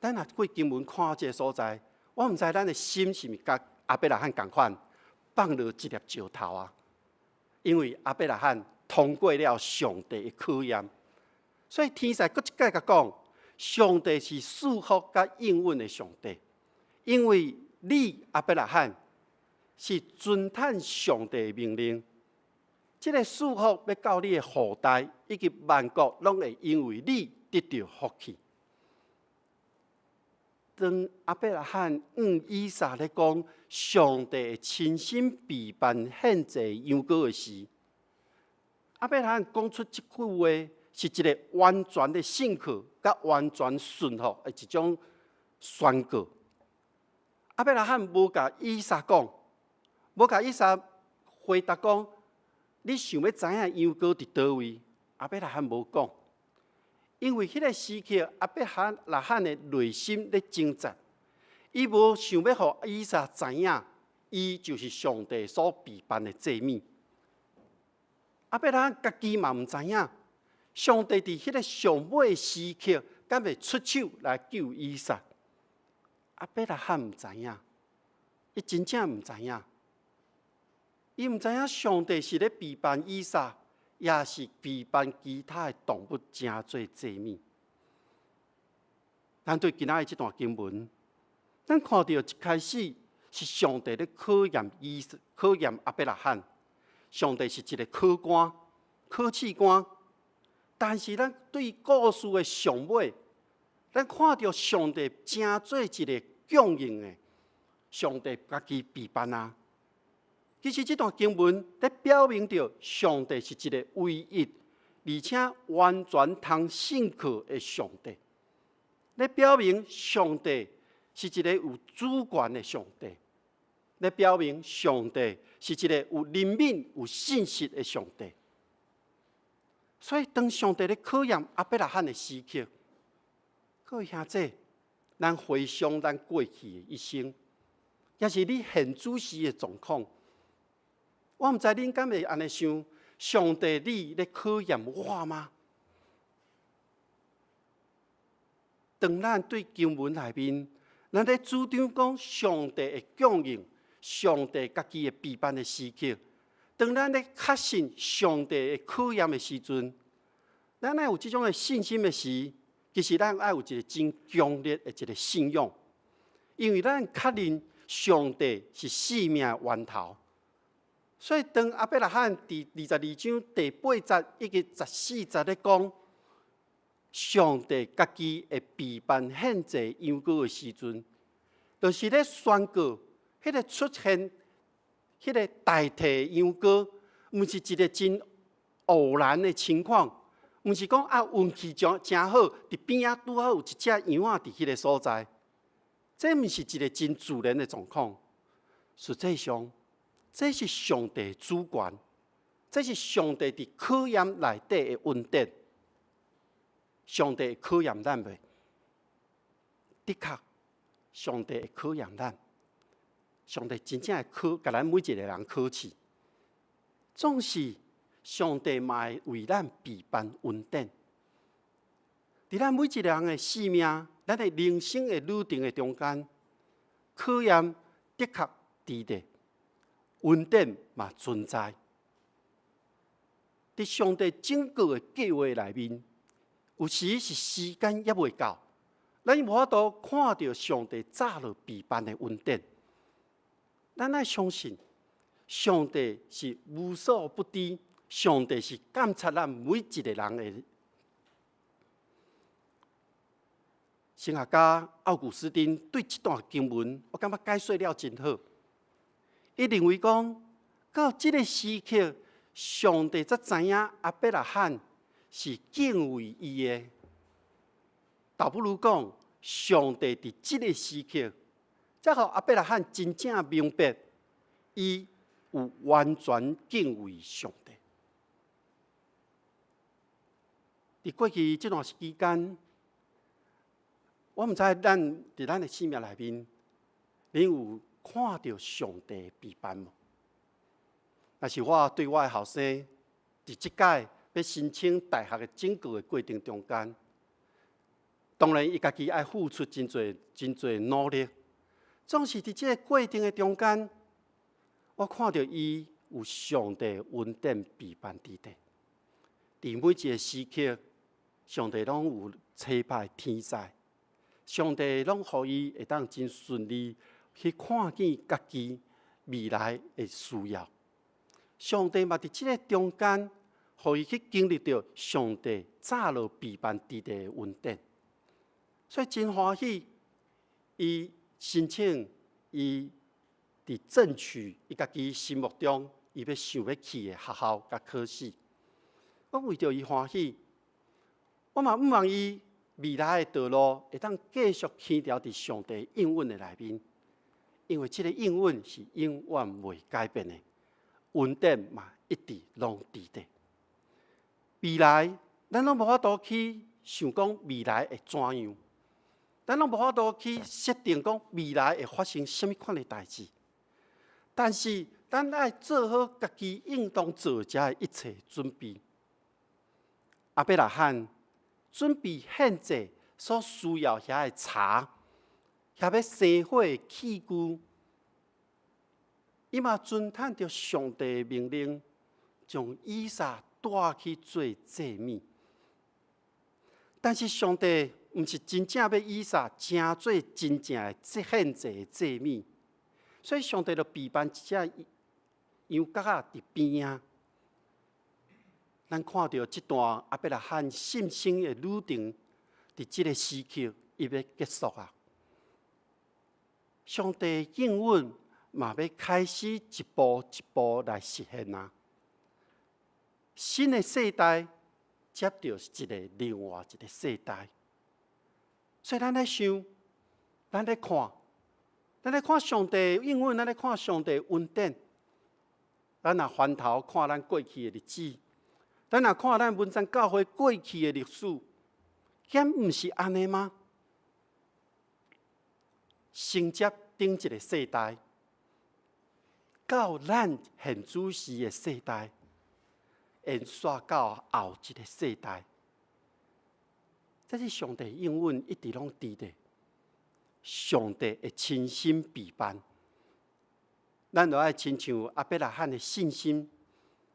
咱若過經文看這個所在，我毋知咱的心是毋是佮亞伯拉罕仝款，放落一粒石頭啊？因為亞伯拉罕通過了上帝的考驗，所以天使閣一擺共講，上帝是賜福佮應允的上帝，因為你亞伯拉罕是遵趁上帝的命令，這個賜福欲到你的後代以及萬國，攏會因為你得著福氣。當亞伯拉罕向以撒咧講上帝會親身備辦獻祭羊羔的時，亞伯拉罕講出這句話是一個完全的信靠，佮完全順服的一種宣告。亞伯拉罕無共以撒講，無共以撒回答講，你想欲知影羊羔佇佗位？亞伯拉罕無講。因為彼個時刻，亞伯拉罕的內心咧掙扎，伊無想欲予以撒知影，伊就是上帝所備辦的祭物。亞伯拉罕家己嘛毋知影，上帝佇彼個上尾時刻，敢會出手來救以撒？亞伯拉罕毋知影，伊真正毋知影，伊毋知影上帝是咧備辦以撒，也是備辦其他的動物成做祭物。咱對今仔日這段經文，咱看著一開始是上帝咧考驗以考驗亞伯拉罕。上帝是一個考官、考試官，但是咱對故事的上尾，咱看著上帝成做一個供應的，上帝家己備辦啊。其實這段經文咧表明著上帝是一個唯一，而且完全通信靠的上帝。咧表明上帝是一個有主權的上帝。咧表明上帝是一個有憐憫、有信實的上帝。所以當上帝咧考驗亞伯拉罕的時刻，各位兄弟，咱回想咱過去的一生，抑是你現此時的狀況，我毋知恁敢會按呢想：上帝，你咧考驗我嗎？當咱對經文內面，咱咧主張講上帝會供應，上帝家己會備辦的時刻，當咱咧確信上帝會考驗的時陣，咱愛有這種的信心的時，其實咱愛有一個真強烈的一個信仰，因為咱確認上帝是生命的源頭。所以當亞伯拉罕佇22章第八節以及14節咧講上帝家己會備辦獻祭羊羔的時陣，就是咧宣告彼個出現彼個代替羊羔，毋是一個真偶然的情況，毋是講啊運氣誠誠好，佇邊仔拄好有一隻羊仔佇彼個所在，這毋是一个真自然的狀況。實際上，這是上帝主權，這是上帝佇考驗內底的恩典。上帝會考驗咱袂？的確，上帝會考驗咱。上帝真正會考，共咱每一個人考試。總是上帝嘛會為咱備辦恩典。佇咱每一個人的生命，咱的人生的旅程的中間，考驗的確佇咧，恩典嘛存在。佇上帝整個的計劃內面，有時是時間猶未到，咱無法度看著上帝早就備辦的恩典。咱愛相信，上帝是無所不知，上帝是監察咱每一個人的。神學家奧古斯丁對這段經文，我感覺解說了真好。伊認為講，到這个時刻，上帝才知影亞伯拉罕是敬畏伊的。倒不如講，上帝佇這个時刻，才予亞伯拉罕真正明白，伊有完全敬畏上帝。佇過去這段時間，我毋知咱佇咱的生命內面，恁有看著上帝備辦無？若是我對我的後生，佇這擺欲申請大學的整個的過程中間，當然伊家己愛付出真濟真濟努力。總是佇這個過程的中間，我看著伊有上帝恩典備辦佇底，佇每一個時刻，上帝攏有差派天使。上帝攏予伊會當真順利去看見家己未來的需要。上帝嘛佇這个中間，予伊去經歷著上帝早就備辦佇底的恩典，所以真歡喜。伊申請，伊佇爭取伊家己心目中伊欲想欲去的學校佮科系。我為著伊歡喜，我嘛向望伊未來的道路會當繼續牽牢佇上帝應允的內面，因為這个應允是永遠袂改變的，恩典嘛一直攏佇咧。未來，咱攏無法度去想講未來會怎樣，咱攏無法度去設定講未來會發生啥物款的代誌。但是，咱愛做好家己應當做這一切準備。亞伯拉罕準備獻祭所需要遐的柴，遐欲生火的器具，伊嘛遵趁著上帝的命令，將以撒帶去做祭物。但是上帝毋是真正欲以撒成做真正的獻祭的祭物，所以上帝就備辦一隻羊角仔佇邊仔。咱看著這段亞伯拉罕信心的旅程，佇這个時刻伊欲結束啊！上帝應允嘛欲開始一步一步來實現啊！新的世代接著一个另外一个世代，所以咱咧想，咱咧看，咱咧看上帝應允，咱咧看上帝恩典。咱若翻頭看咱過去的日子，咱若看咱文山教會過去的歷史，敢毋是按呢嗎？承接頂一个世代，到咱現主時的世代，延續到後一个世代，這是上帝應允一直攏佇咧，上帝會親身備辦。咱就愛親像亞伯拉罕的信心，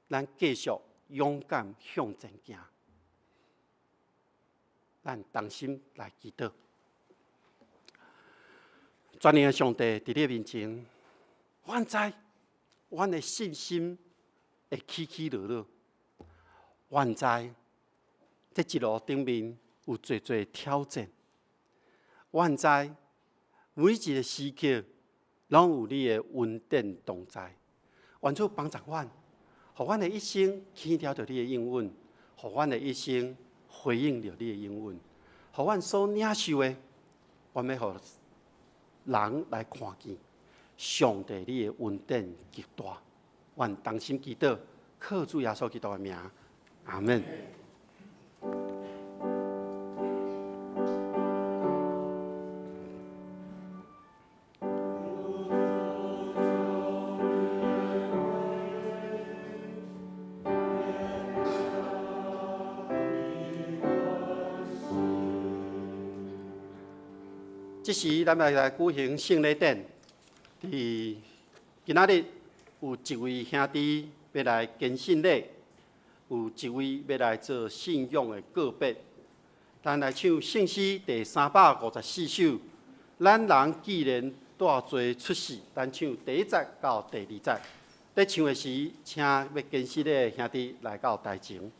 咱繼續勇敢向前行。咱同心來祈禱。全能的上帝佇你面前，阮知，阮的信心會起起落落。阮知，這一路頂面有濟濟挑戰。阮知，每一个時刻攏有你的恩典同在。願主幫助阮，予阮的一生牽牢著你的應允，予阮的一生回應著你的應允，予阮所領受的，阮欲予人來看見，上帝你的恩典極大。願同心祈禱，靠主耶穌基督的名，阿門。這時，咱來來舉行聖禮典。佇今仔日有一位兄弟欲來堅信禮，有一位欲來做信仰的告別。咱來唱聖詩第354首。咱人既然帶罪出世，咱唱第一節到第二節。咧唱的時，請欲堅信禮的兄弟來到台前。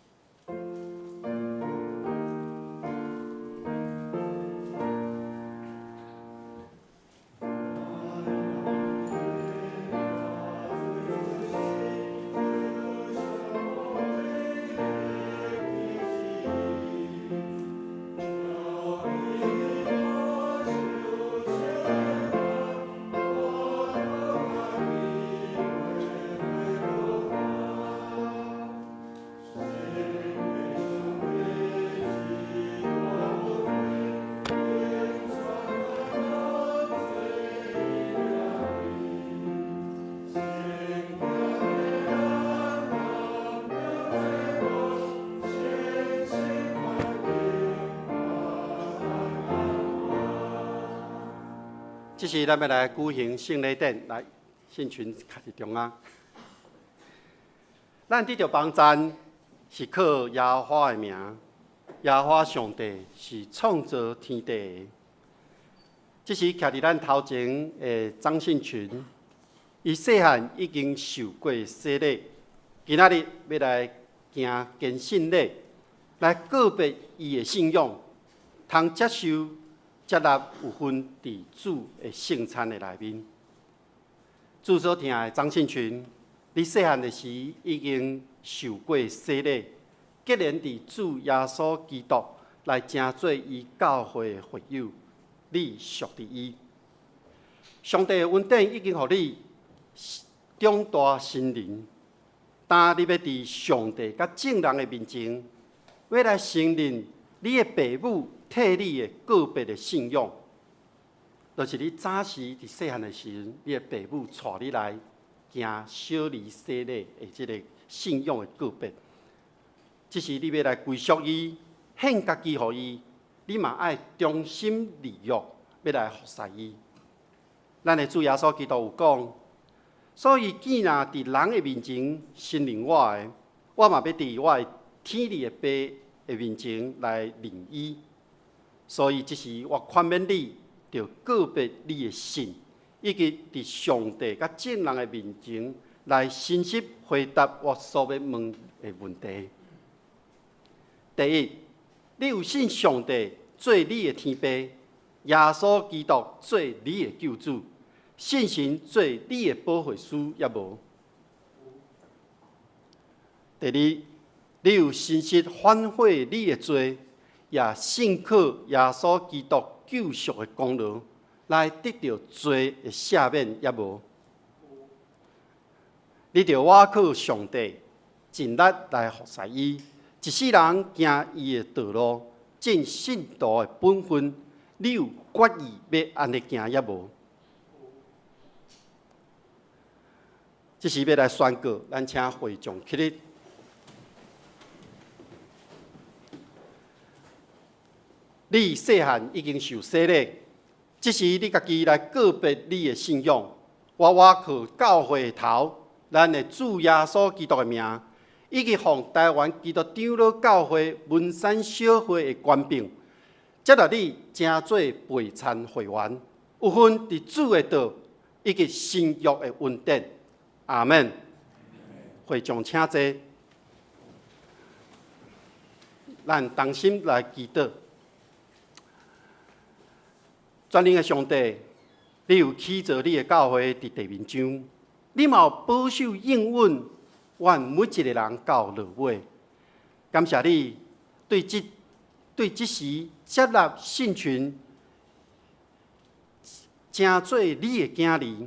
這時，咱欲來舉行聖禮典，來，信群徛佇中央。咱得著幫贊，是靠耶和華的名。耶和華上帝是創造天地的。這時徛佇咱頭前的張信群，伊細漢已經受過洗禮，今仔日欲來行堅信禮，來告別伊的信仰，通接受。接納有份佇主的聖餐的內面。主所疼的張信群，你細漢的時已經受過洗禮，既然佇主耶穌基督來成做伊教會的會友，你屬佇伊。上帝的恩典已經予你長大成人，當你欲佇上帝佮眾人的面前，欲來承認你的爸母替你的告別的信仰，就是你早時佇細漢的時陣，你的爸母帶你來行小兒洗禮的這个信仰的告別。這時你欲來歸屬伊，獻家己予伊，你嘛愛忠心立約，欲來服侍伊。咱的主耶穌基督有講，所以既若佇人的面前承認我的，我嘛欲佇我的天裡的爸的面前來認伊。所以，這時我勸勉你，著告別你的信，以及佇上帝佮眾人的面前來誠實回答我所欲問的問題。第一，你有信上帝做你的天父，耶穌基督做你的救主，聖神做你的保惠師，抑無？第二，你有誠實反悔你的罪，也信靠耶穌基督救贖的功勞，來得著罪的赦免，抑無？你著倚靠上帝，盡力來服侍伊，一世人行伊的道路，盡信徒的本分。你有決意欲按呢行，抑無？這時欲來宣告，咱請會眾起立。你細漢已經受洗禮，這時你家己來告別你的信仰。我倚靠教會的頭，咱的主耶穌基督的名，以及奉台灣基督長老教會文山小會的權柄，接納你成做備餐會員，有份佇主的道以及新約的恩典。阿門。會眾請坐，咱同心來祈禱。全能的上帝，你有起造你的教會佇地面上，你嘛有保守應允，阮每一个人到落尾。感謝你對這時接納信群，成做你的囝兒，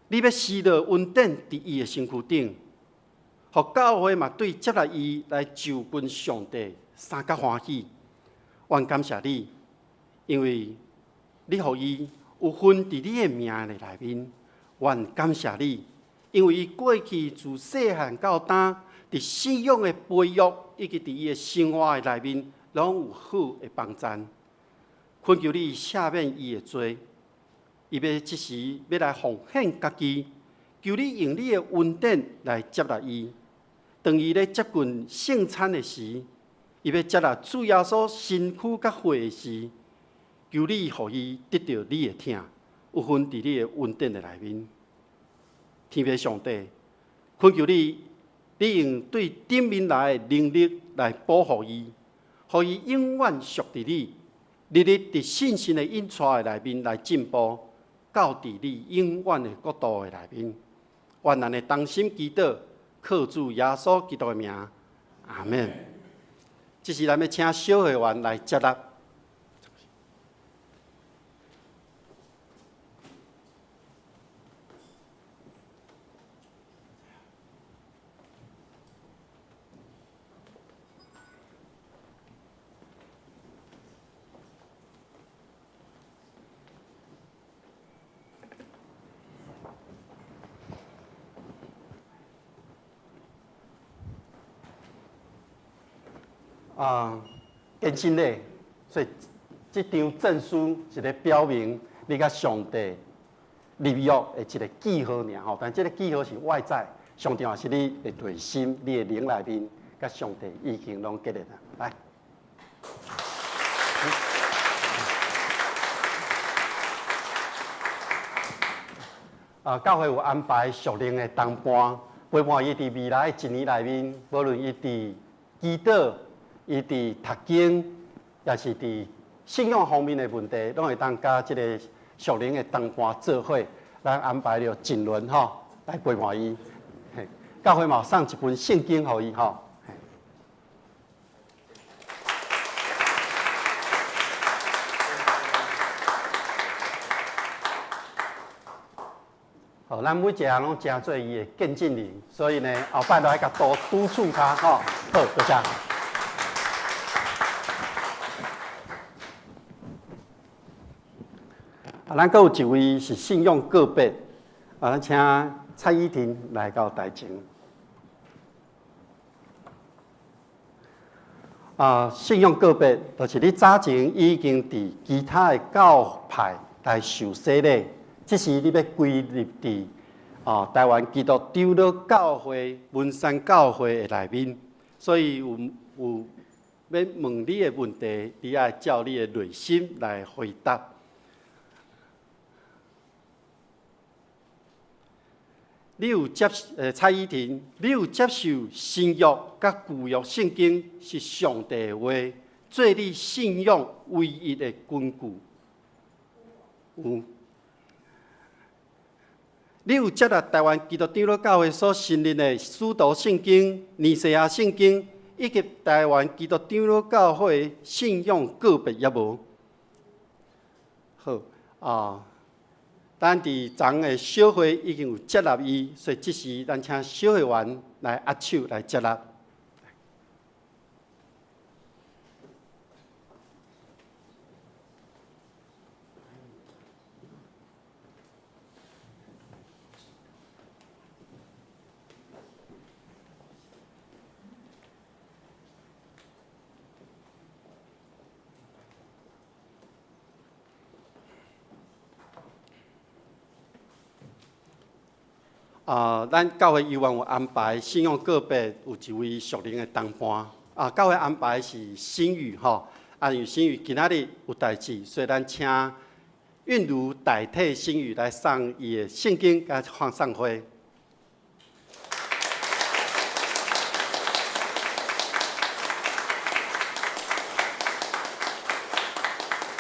你欲施落恩典佇伊的身軀頂，予教會嘛對接納伊來就近上帝，相佮歡喜。阮感謝你，因為你予伊有份佇你的名的內面。阮感謝你，因為伊過去自細漢到今，佇信仰的培育以及佇伊的生活的內面，攏有好的幫贊。懇求你赦免伊的罪，伊欲這時欲來奉獻家己，求你用你的恩典來接納伊。當伊咧接近聖餐的時，伊欲接納主耶穌身軀佮血的時，求你予伊得著你的疼，有份佇你的恩典的內面。天父上帝，懇求你，你用對頂面來的能力來保護伊，予伊永遠屬佇你，日日佇信心的引帶的內面來進步，到佇你永遠的國度的內面。願咱的同心祈禱，靠主耶穌基督的名，阿們。這時咱欲請小會員來接納。啊，堅信禮，所以這張證書是咧表明你佮上帝立約的一個記號爾吼。但這個記號是外在，上重要是你的內心、你的靈內面，佮上帝已經攏結連啊。來，啊，教會有安排屬靈的同伴，陪伴伊佇未來的一年內面，無論伊佇祈禱。伊佇讀經，抑是佇信仰方面的問題，攏會當佮這個屬靈的同伴做伙，咱安排著一輪吼來陪伴伊。教會嘛送一本聖經予伊吼。好，咱每一個人攏成做伊的見證人，所以呢，後擺都愛共多督促他吼。好，多謝。啊，咱閣有一位是信仰告別，啊，咱請蔡依婷來到台前。啊，信仰告別，就是你早前已經佇其他的教派來受洗禮，這時你欲歸入佇啊台灣基督長老教會文山教會的內面，所以有欲問你的問題，你愛照你的內心來回答。你有接蔡依婷，你有接受新約佮舊約聖經是上帝的話，做你信仰唯一的根據？有。你有接納台灣基督長老教會所承認的使徒聖經、尼西亞聖經，以及台灣基督長老教會信仰告別猶無？好啊。咱佇昨的小會已經有接納伊，所以這時咱請小會員來握手來接納。啊，咱教會猶原有安排信仰告別，有一位屬靈的同伴。啊，教會安排是新宇吼，啊，因為新宇今仔日有代誌，所以咱請韻如代替新宇來送伊的聖經佮放送花。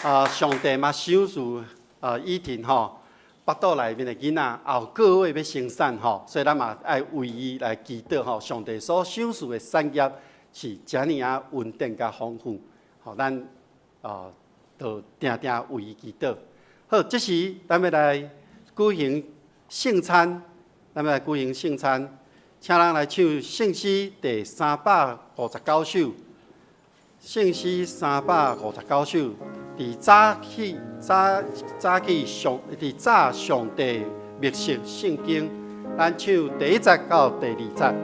啊，上帝嘛賞賜啊，依婷吼，腹肚內面的囡仔後個月欲生產吼，所以咱嘛愛為伊來祈禱吼。上帝所賞賜的產業是遮爾仔穩定佮豐富，吼，咱哦，就定定為伊祈禱。好，這時咱欲來舉行聖餐，咱欲來舉行聖餐，請咱來唱聖詩第359首，聖詩三百五十九首，佇早起早早起上，佇早上帝默示聖經，咱唱第一節到第二節。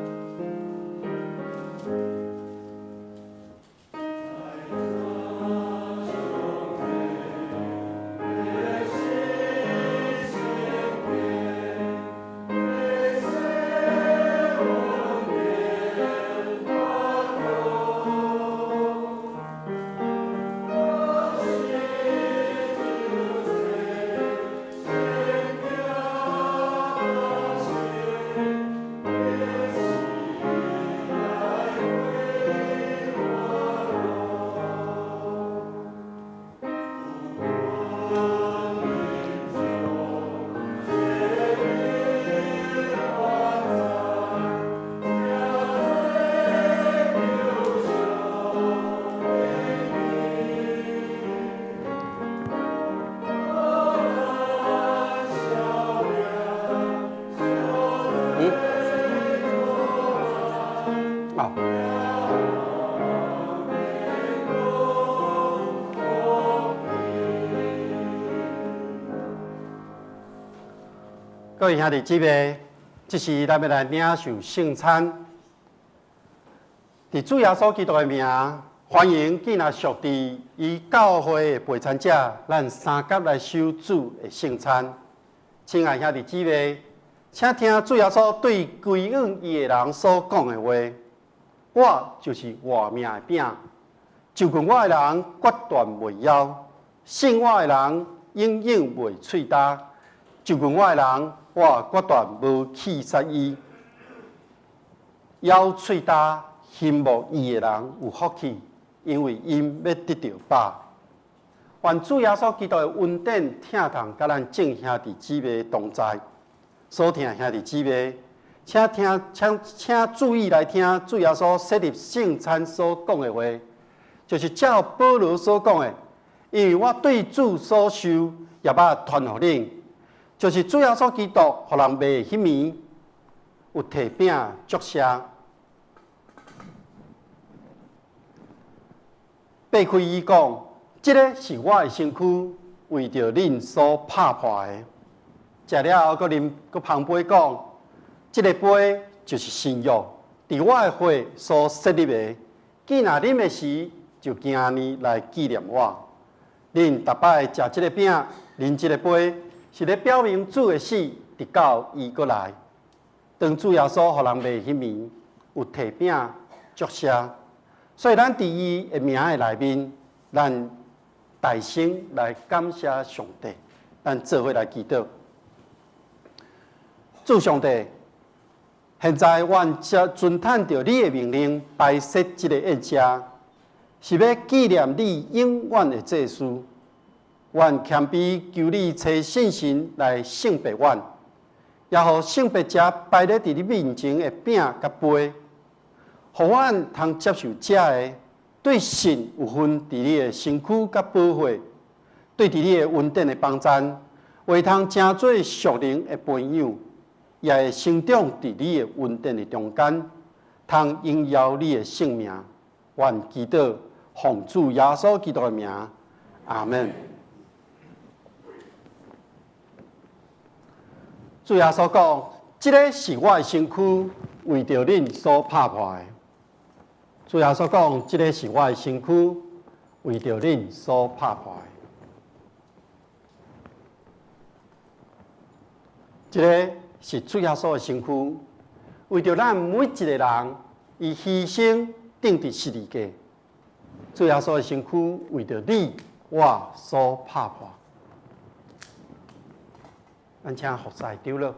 各位兄弟姊妹，這時咱欲來領受聖餐。佇主耶穌基督的名，歡迎囝若屬佇伊教會的陪餐者，咱三佮來守主的聖餐。親愛兄弟姊妹，請聽主耶穌對歸向伊的人所講的話：我就是活命的餅，就近我的人決斷袂枵，信我的人永遠袂喙焦。就近我的人，我決斷無棄殺伊。枵喙焦、欣慕伊的人有福氣，因為𪜶欲得著飽。願主耶穌基督的恩典、疼痛，佮咱眾兄弟姊妹同在。所疼兄弟姊妹，請聽，請請注意來聽主耶穌設立聖餐所講的話，就是照保羅所講的，因為我對主所受，也捌傳予恁。就是主耶穌基督予人賣的彼暝，有提餅祝謝，擘開伊講：這个是我的身軀，為著恁所拍破的。食了後，閣啉，閣捧杯講：這个杯就是新約，佇我的血所設立的。既若啉的時，就經按呢來紀念我。恁逐擺食這个餅，啉這个杯，是咧表明主的死，直到伊閣來。當主耶穌予人賣彼暝，有提餅祝謝，所以咱佇伊的名的內面，咱大聲來感謝上帝，咱做伙來祈禱。主上帝，現在阮才遵趁著你的命令，擺設這个宴席，是欲紀念你永遠的祭司。阮謙卑求你差聖神來聖別阮，也予聖別這擺咧佇你面前的餅佮杯，予阮通接受這个，對信有份佇你的身軀佮寶血，對佇你的恩典的幫贊，會通成做屬靈的培養，也會成長佇你的恩典的中間，通榮耀你的聖名。阮祈禱奉主耶穌基督的名，阿們。主耶穌講：這个是我的身軀，為著恁所拍破的。主耶穌講：這个是我的身軀，為著恁所拍破的。這个是主耶穌的身軀，為著咱每一个人，伊犧牲釘佇十字架。主耶穌的身軀為著你我所拍破。咱請服侍長老。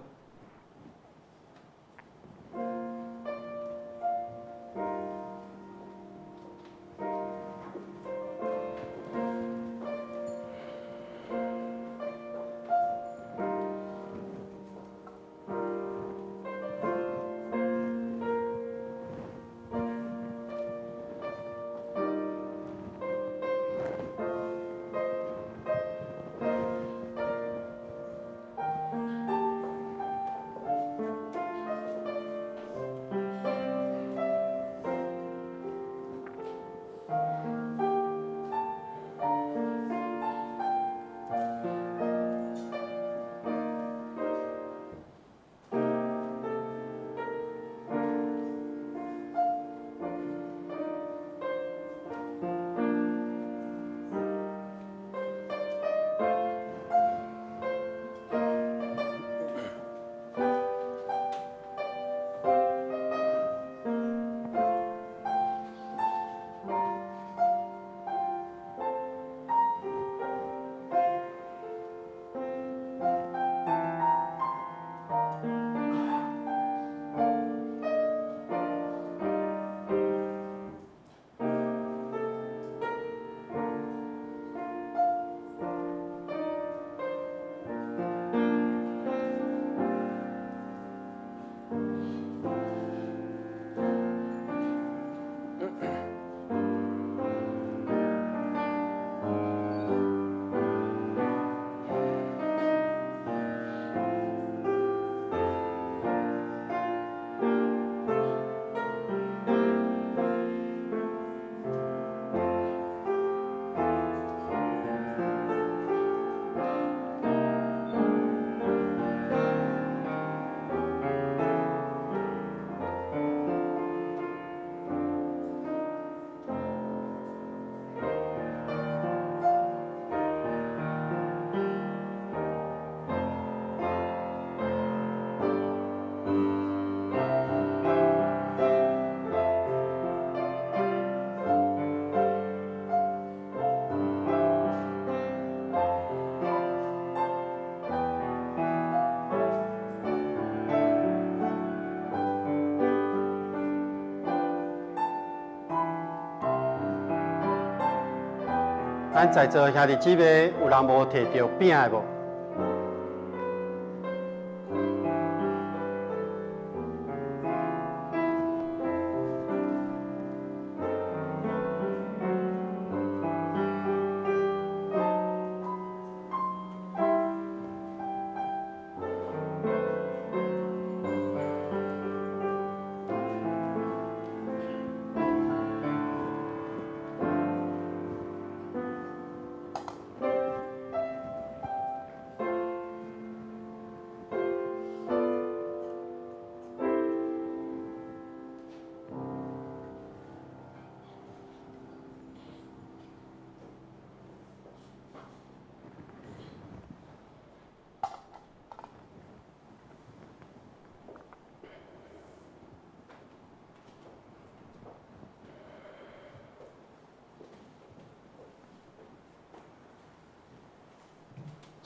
咱在座兄弟姊妹有人無提著餅的無？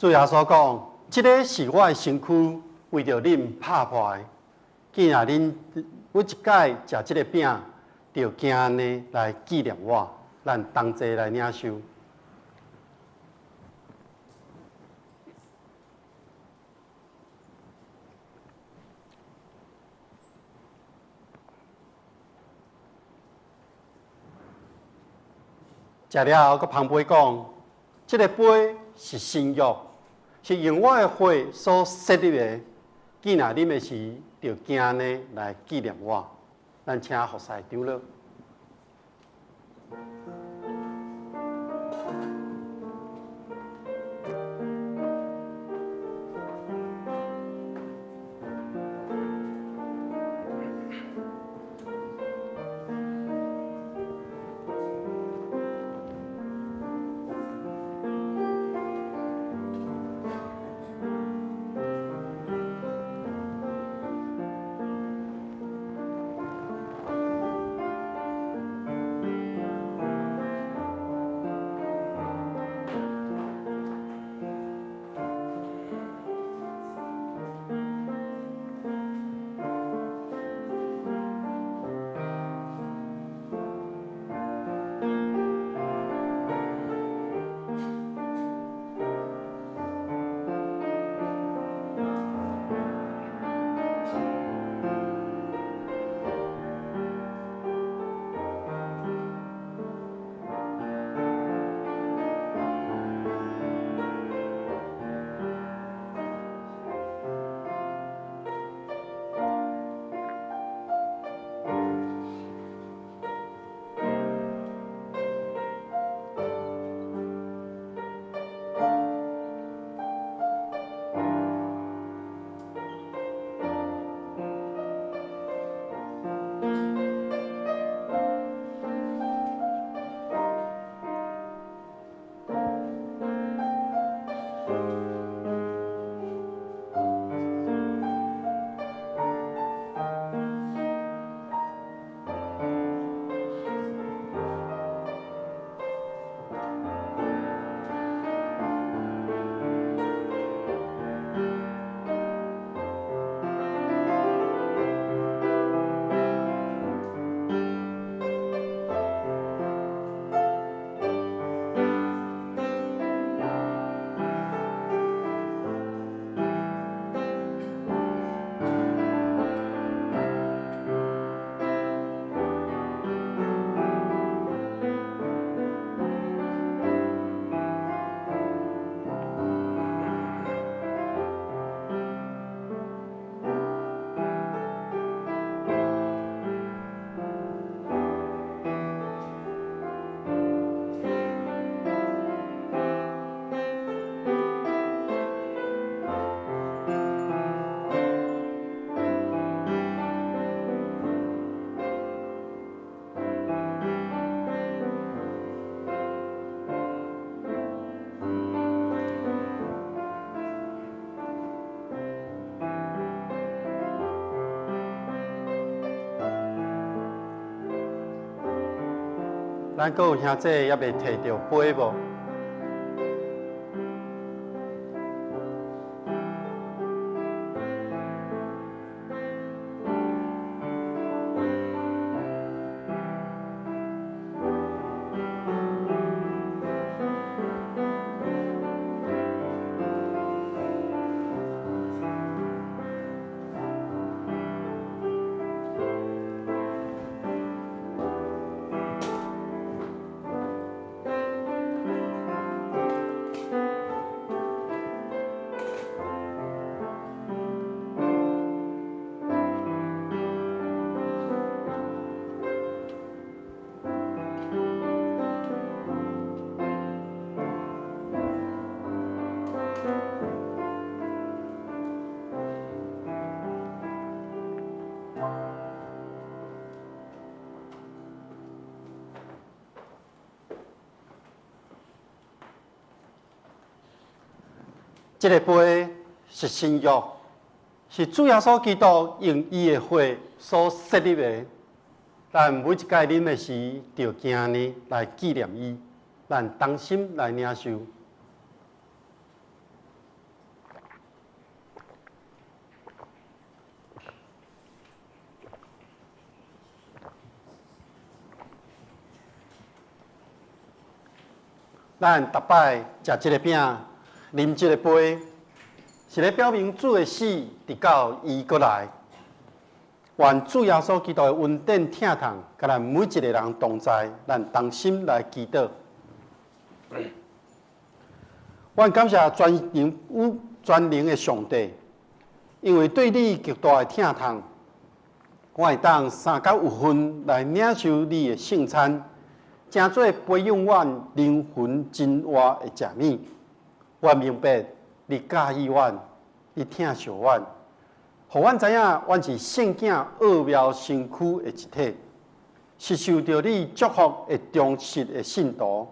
主耶穌講：這个是我的身軀，為著恁拍破的。既然恁每一擺食這个餅，就行按呢來紀念我。咱同齊來領受。食了後，閣捧杯講：這个杯是新約，是用我的血所設立的。既然啉的時，就行按呢來紀念我。咱請服侍長老。咱閣有兄弟猶未提著杯無？這个杯是新约，是主耶穌基督用伊的血所設立的。咱每一擺啉的時，就行呢來紀念伊，咱同心來領受。咱逐擺食這个餅，啉這個杯，是咧表明主的死，直到伊閣來。願主耶穌基督的恩典疼痛，佮咱每一个人同在，咱同心來祈禱。阮感謝全能與全能的上帝，因為對你極大的疼痛，我會當三角有份來領受你的聖餐，成做培養阮靈魂真活的食物。我明白你佮意阮，你疼惜阮，予阮知影，阮是聖囝奧妙身軀的一體，是受著你祝福的忠實的信徒，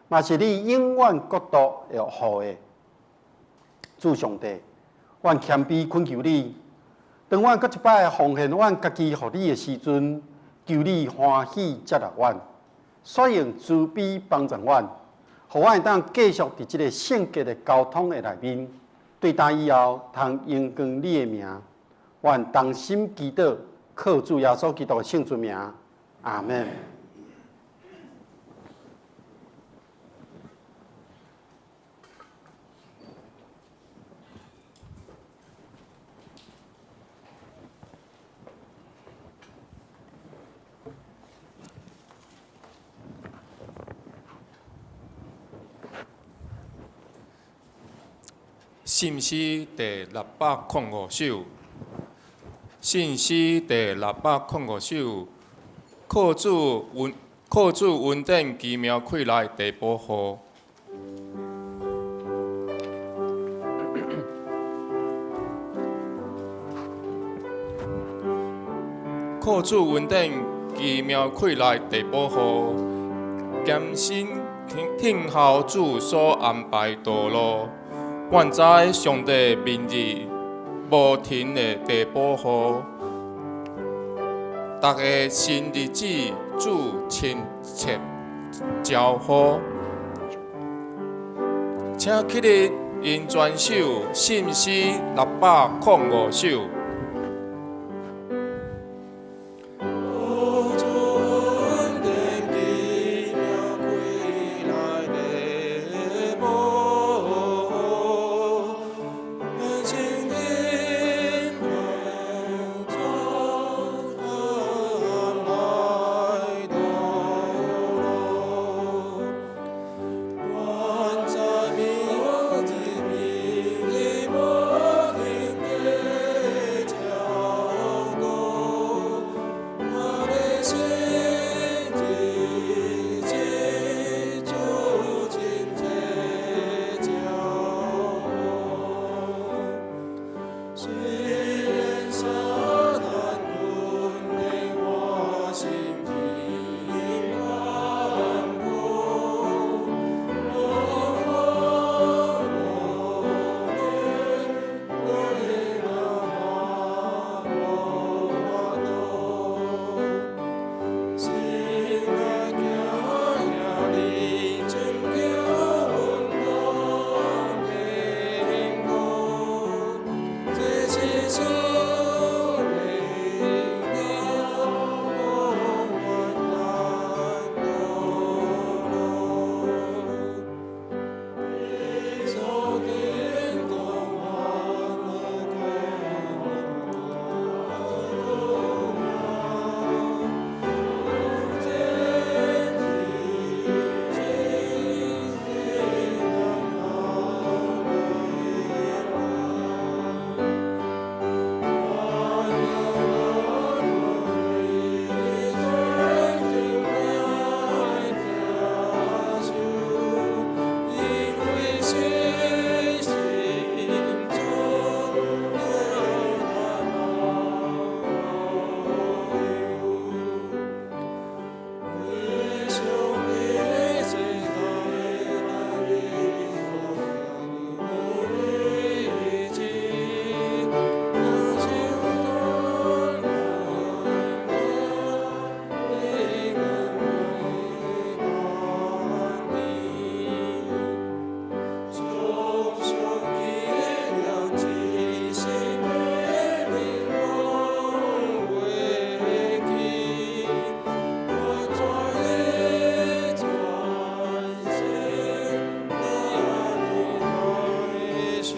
嘛是你永遠國度的後裔。主上帝，阮謙卑懇求你，當阮閣一擺奉獻阮家己予你的時陣，求你歡喜接納阮，煞用慈悲幫助阮，予阮會當繼續佇這个聖潔的交通的內面，對今以後通榮光你的名。阮同心祈禱，靠主耶穌基督的聖尊名，阿們。信詩第605首，信詩第605首，靠主恩典奇妙開來地保護。靠主恩典奇妙開來地保護，甘心聽候主所安排道路。願知上帝明日無停的地保護，逐个新日子主親切招呼，请起立用全首信诗605首。惜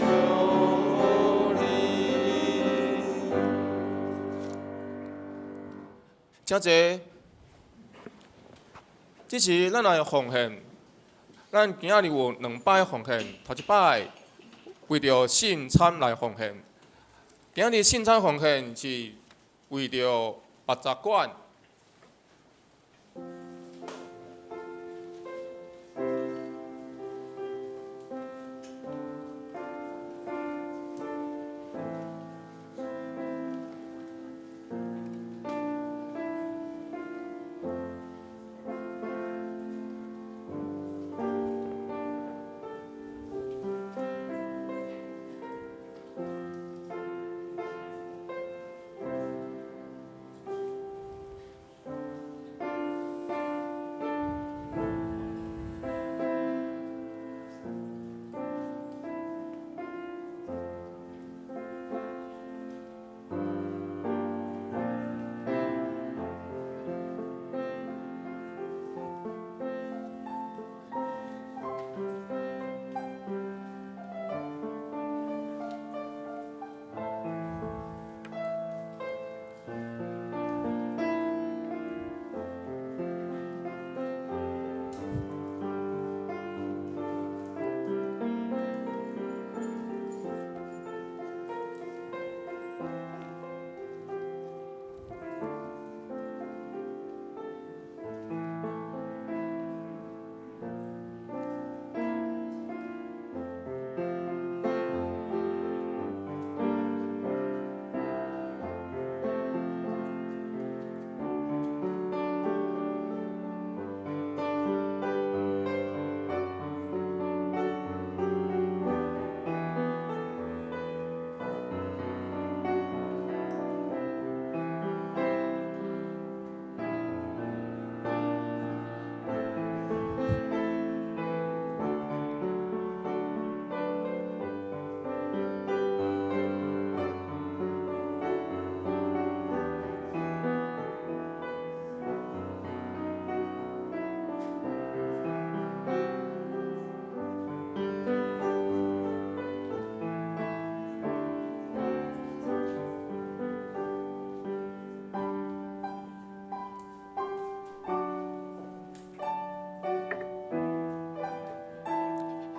你。请坐。这时咱来奉献，咱今仔日有两摆奉献，头一摆为著圣餐来奉献。今仔日圣餐奉献是为著八十馆。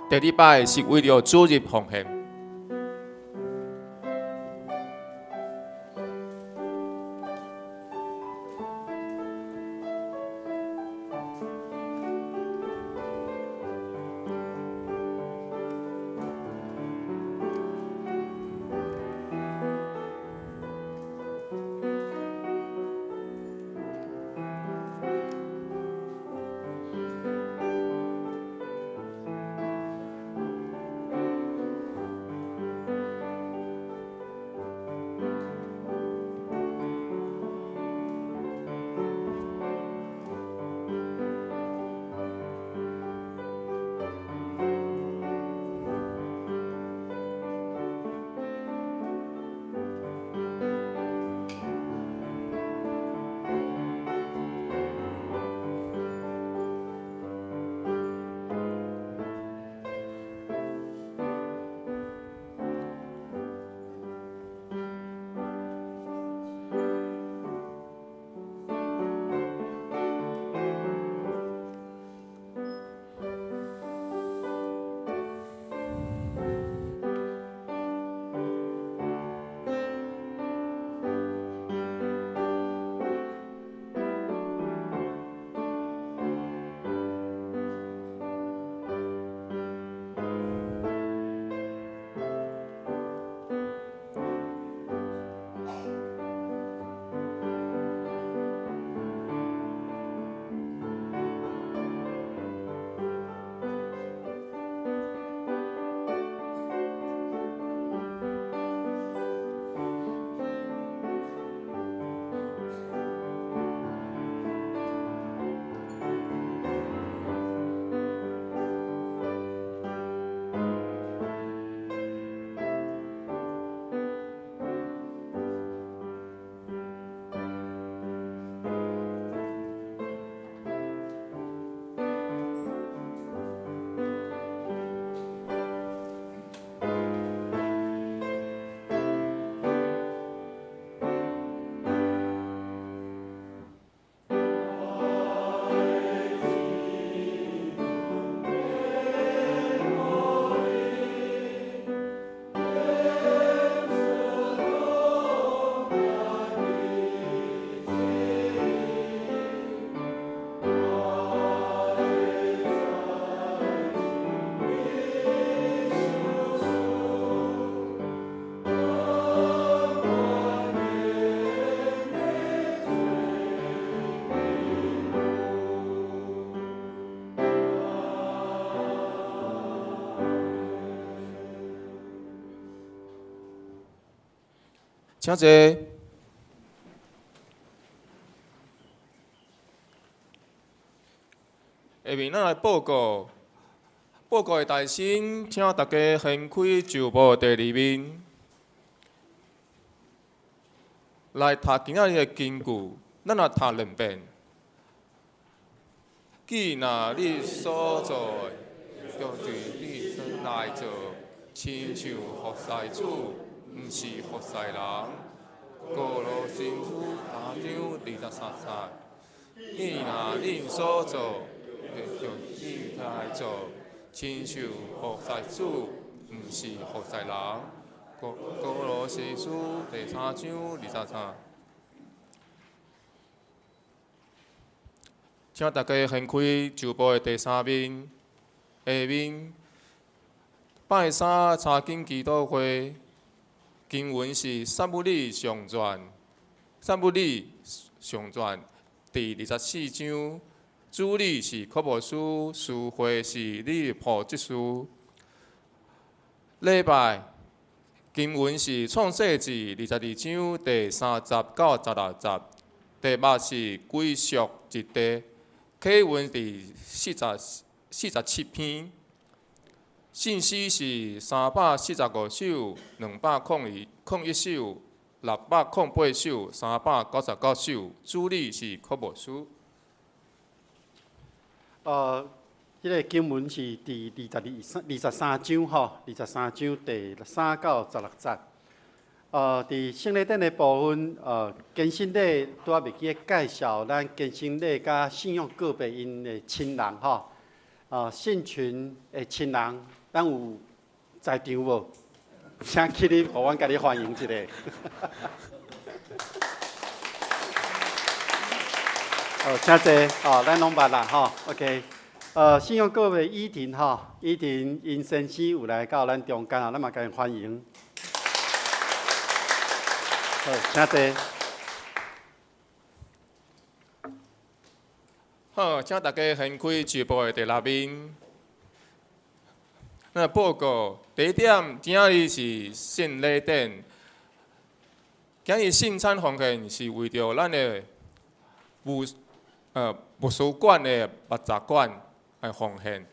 第二摆是为著主日奉献。請坐。下面咱來報告，報告的大先，請大家掀開舊報第二面，來讀今仔日的經句，咱來讀兩遍。既若你所做的，就對你來做，親像服侍主，毋是服侍人。歌羅西書三章23節。既若恁所做，就應該做，親像服侍主，毋是服侍人。歌羅西書第三章23。請大家掀開舊報的第三面，下面拜三查經祈禱會，經文是撒母耳上傳，撒母耳上傳第24章，主禮是柯牧師，司會是李普執事。禮拜經文是創世記22章第3節到16節，題目是歸屬之地。啟文佇47篇，信息是345首、201首、608首、399首。主禮是柯牧師。這個經文是佇23章吼，23章第3到16節。佇聖禮典的部分，堅信禮拄仔袂記得介紹咱堅信禮佮信仰告白𪜶的親人吼，信群的親人，咱有在場無？請起立，予阮共你歡迎一下。好，請坐，哦，咱攏捌啦，吼，OK。信仰告白以婷吼，以婷𪜶先生有來到咱中間啊，咱嘛共𪜶歡迎。好，請坐。好，請大家掀開舊報的第六面。那報告第一點，今仔日是聖禮典。今日聖餐奉獻是為著咱的牧師館的牧雜館來奉獻。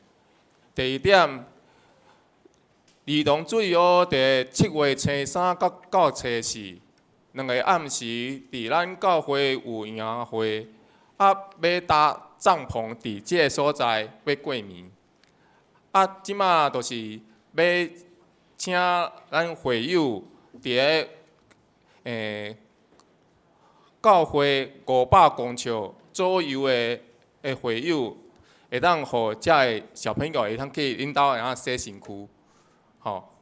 第二點，兒童主日學佇7月初三到初四兩个暗時，佇咱教會有營會，欲搭帳篷佇這个所在欲過暝。這馬就是欲請咱會友佇个教會500公尺左右的會友，會當予遮个小朋友會當去恁兜會當洗身軀，吼。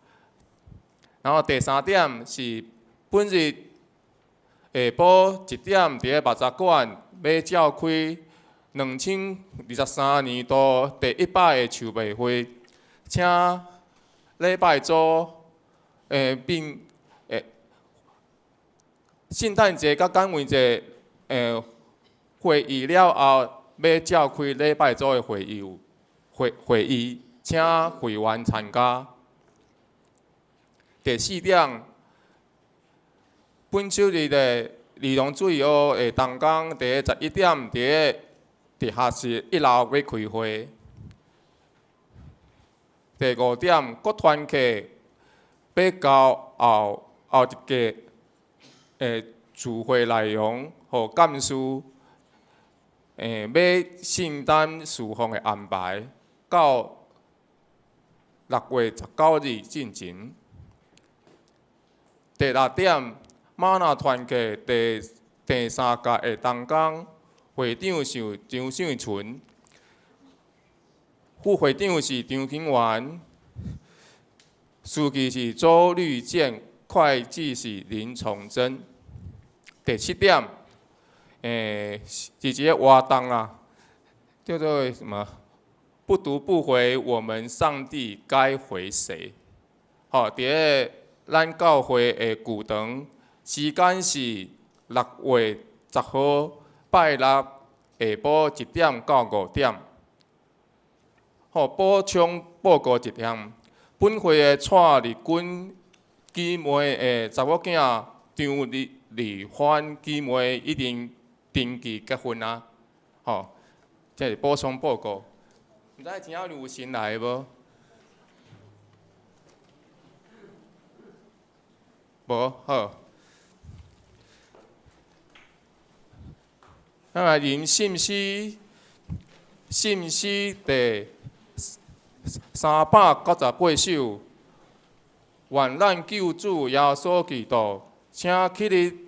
然後第三點是本日下晡1點，佇个牧雜館欲召開2023年度第100个籌備會，請禮拜組並聖誕節佮感恩節會議了後，欲召開禮拜組的會議，請會員參加。第四點，本週日的兒童主日學的同工，佇个11點，佇个地下室1樓欲開會。第五點，國團契欲交後一屆聚會內容，予幹事欲承擔事奉的安排，到6月19日進前。第六點，馬那團契第三屆的同工，會長是張秀純，副會長是張金元，書記是周綠建，會計是林崇珍。第七點，是一个活動啊，叫做什麼？不讀不回，我們上帝該回誰？吼，佇个咱教會的舊堂，時間是6月10號拜六下晡1點到5點。好，補充報告一項，本會的蔡麗君姊妹的查某囝張麗麗帆姊妹已經登記結婚啊，吼，這是補充報告。毋知今仔日有新來的無？無，好。咱來吟信詩，信詩第398首。願咱救主耶穌基督，請起立，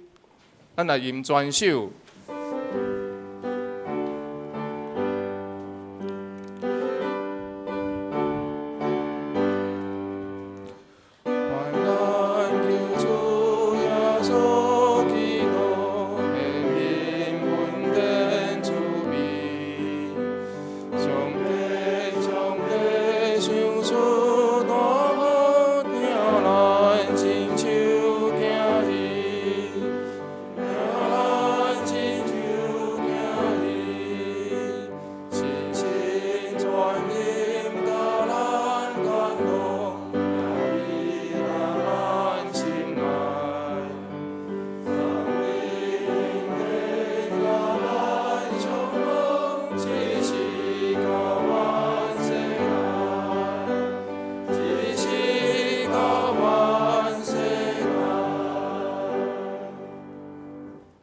咱來吟全首。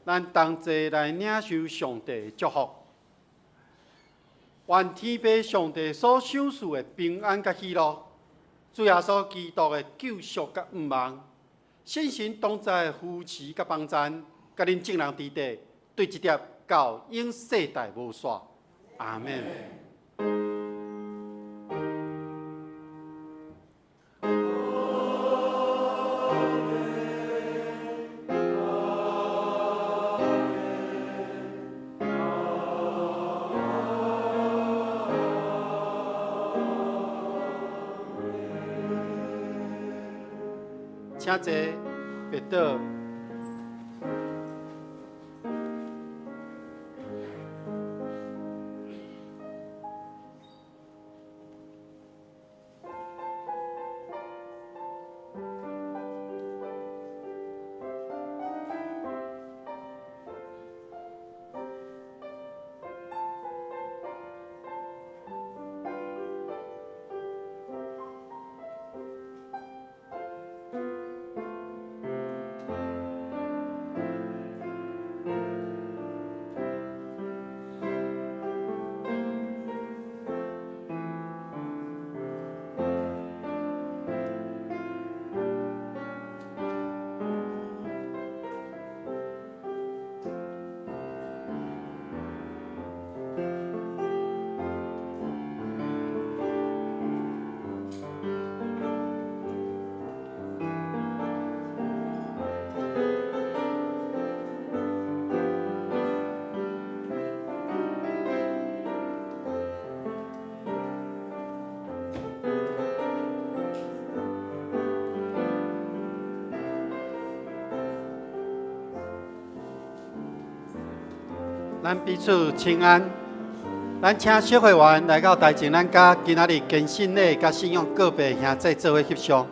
咱同齊來領受上帝的祝福，願天父上帝所賞賜的平安佮喜樂，主耶穌基督的救贖佮盼望，聖神同在的扶持佮幫贊，佮恁眾人佇底，對一直到永世代無煞。阿們。請坐，別倒。咱彼此請安，咱請小會員來到台前，咱佮今仔日堅信禮佮信仰告白兄弟做伙翕相。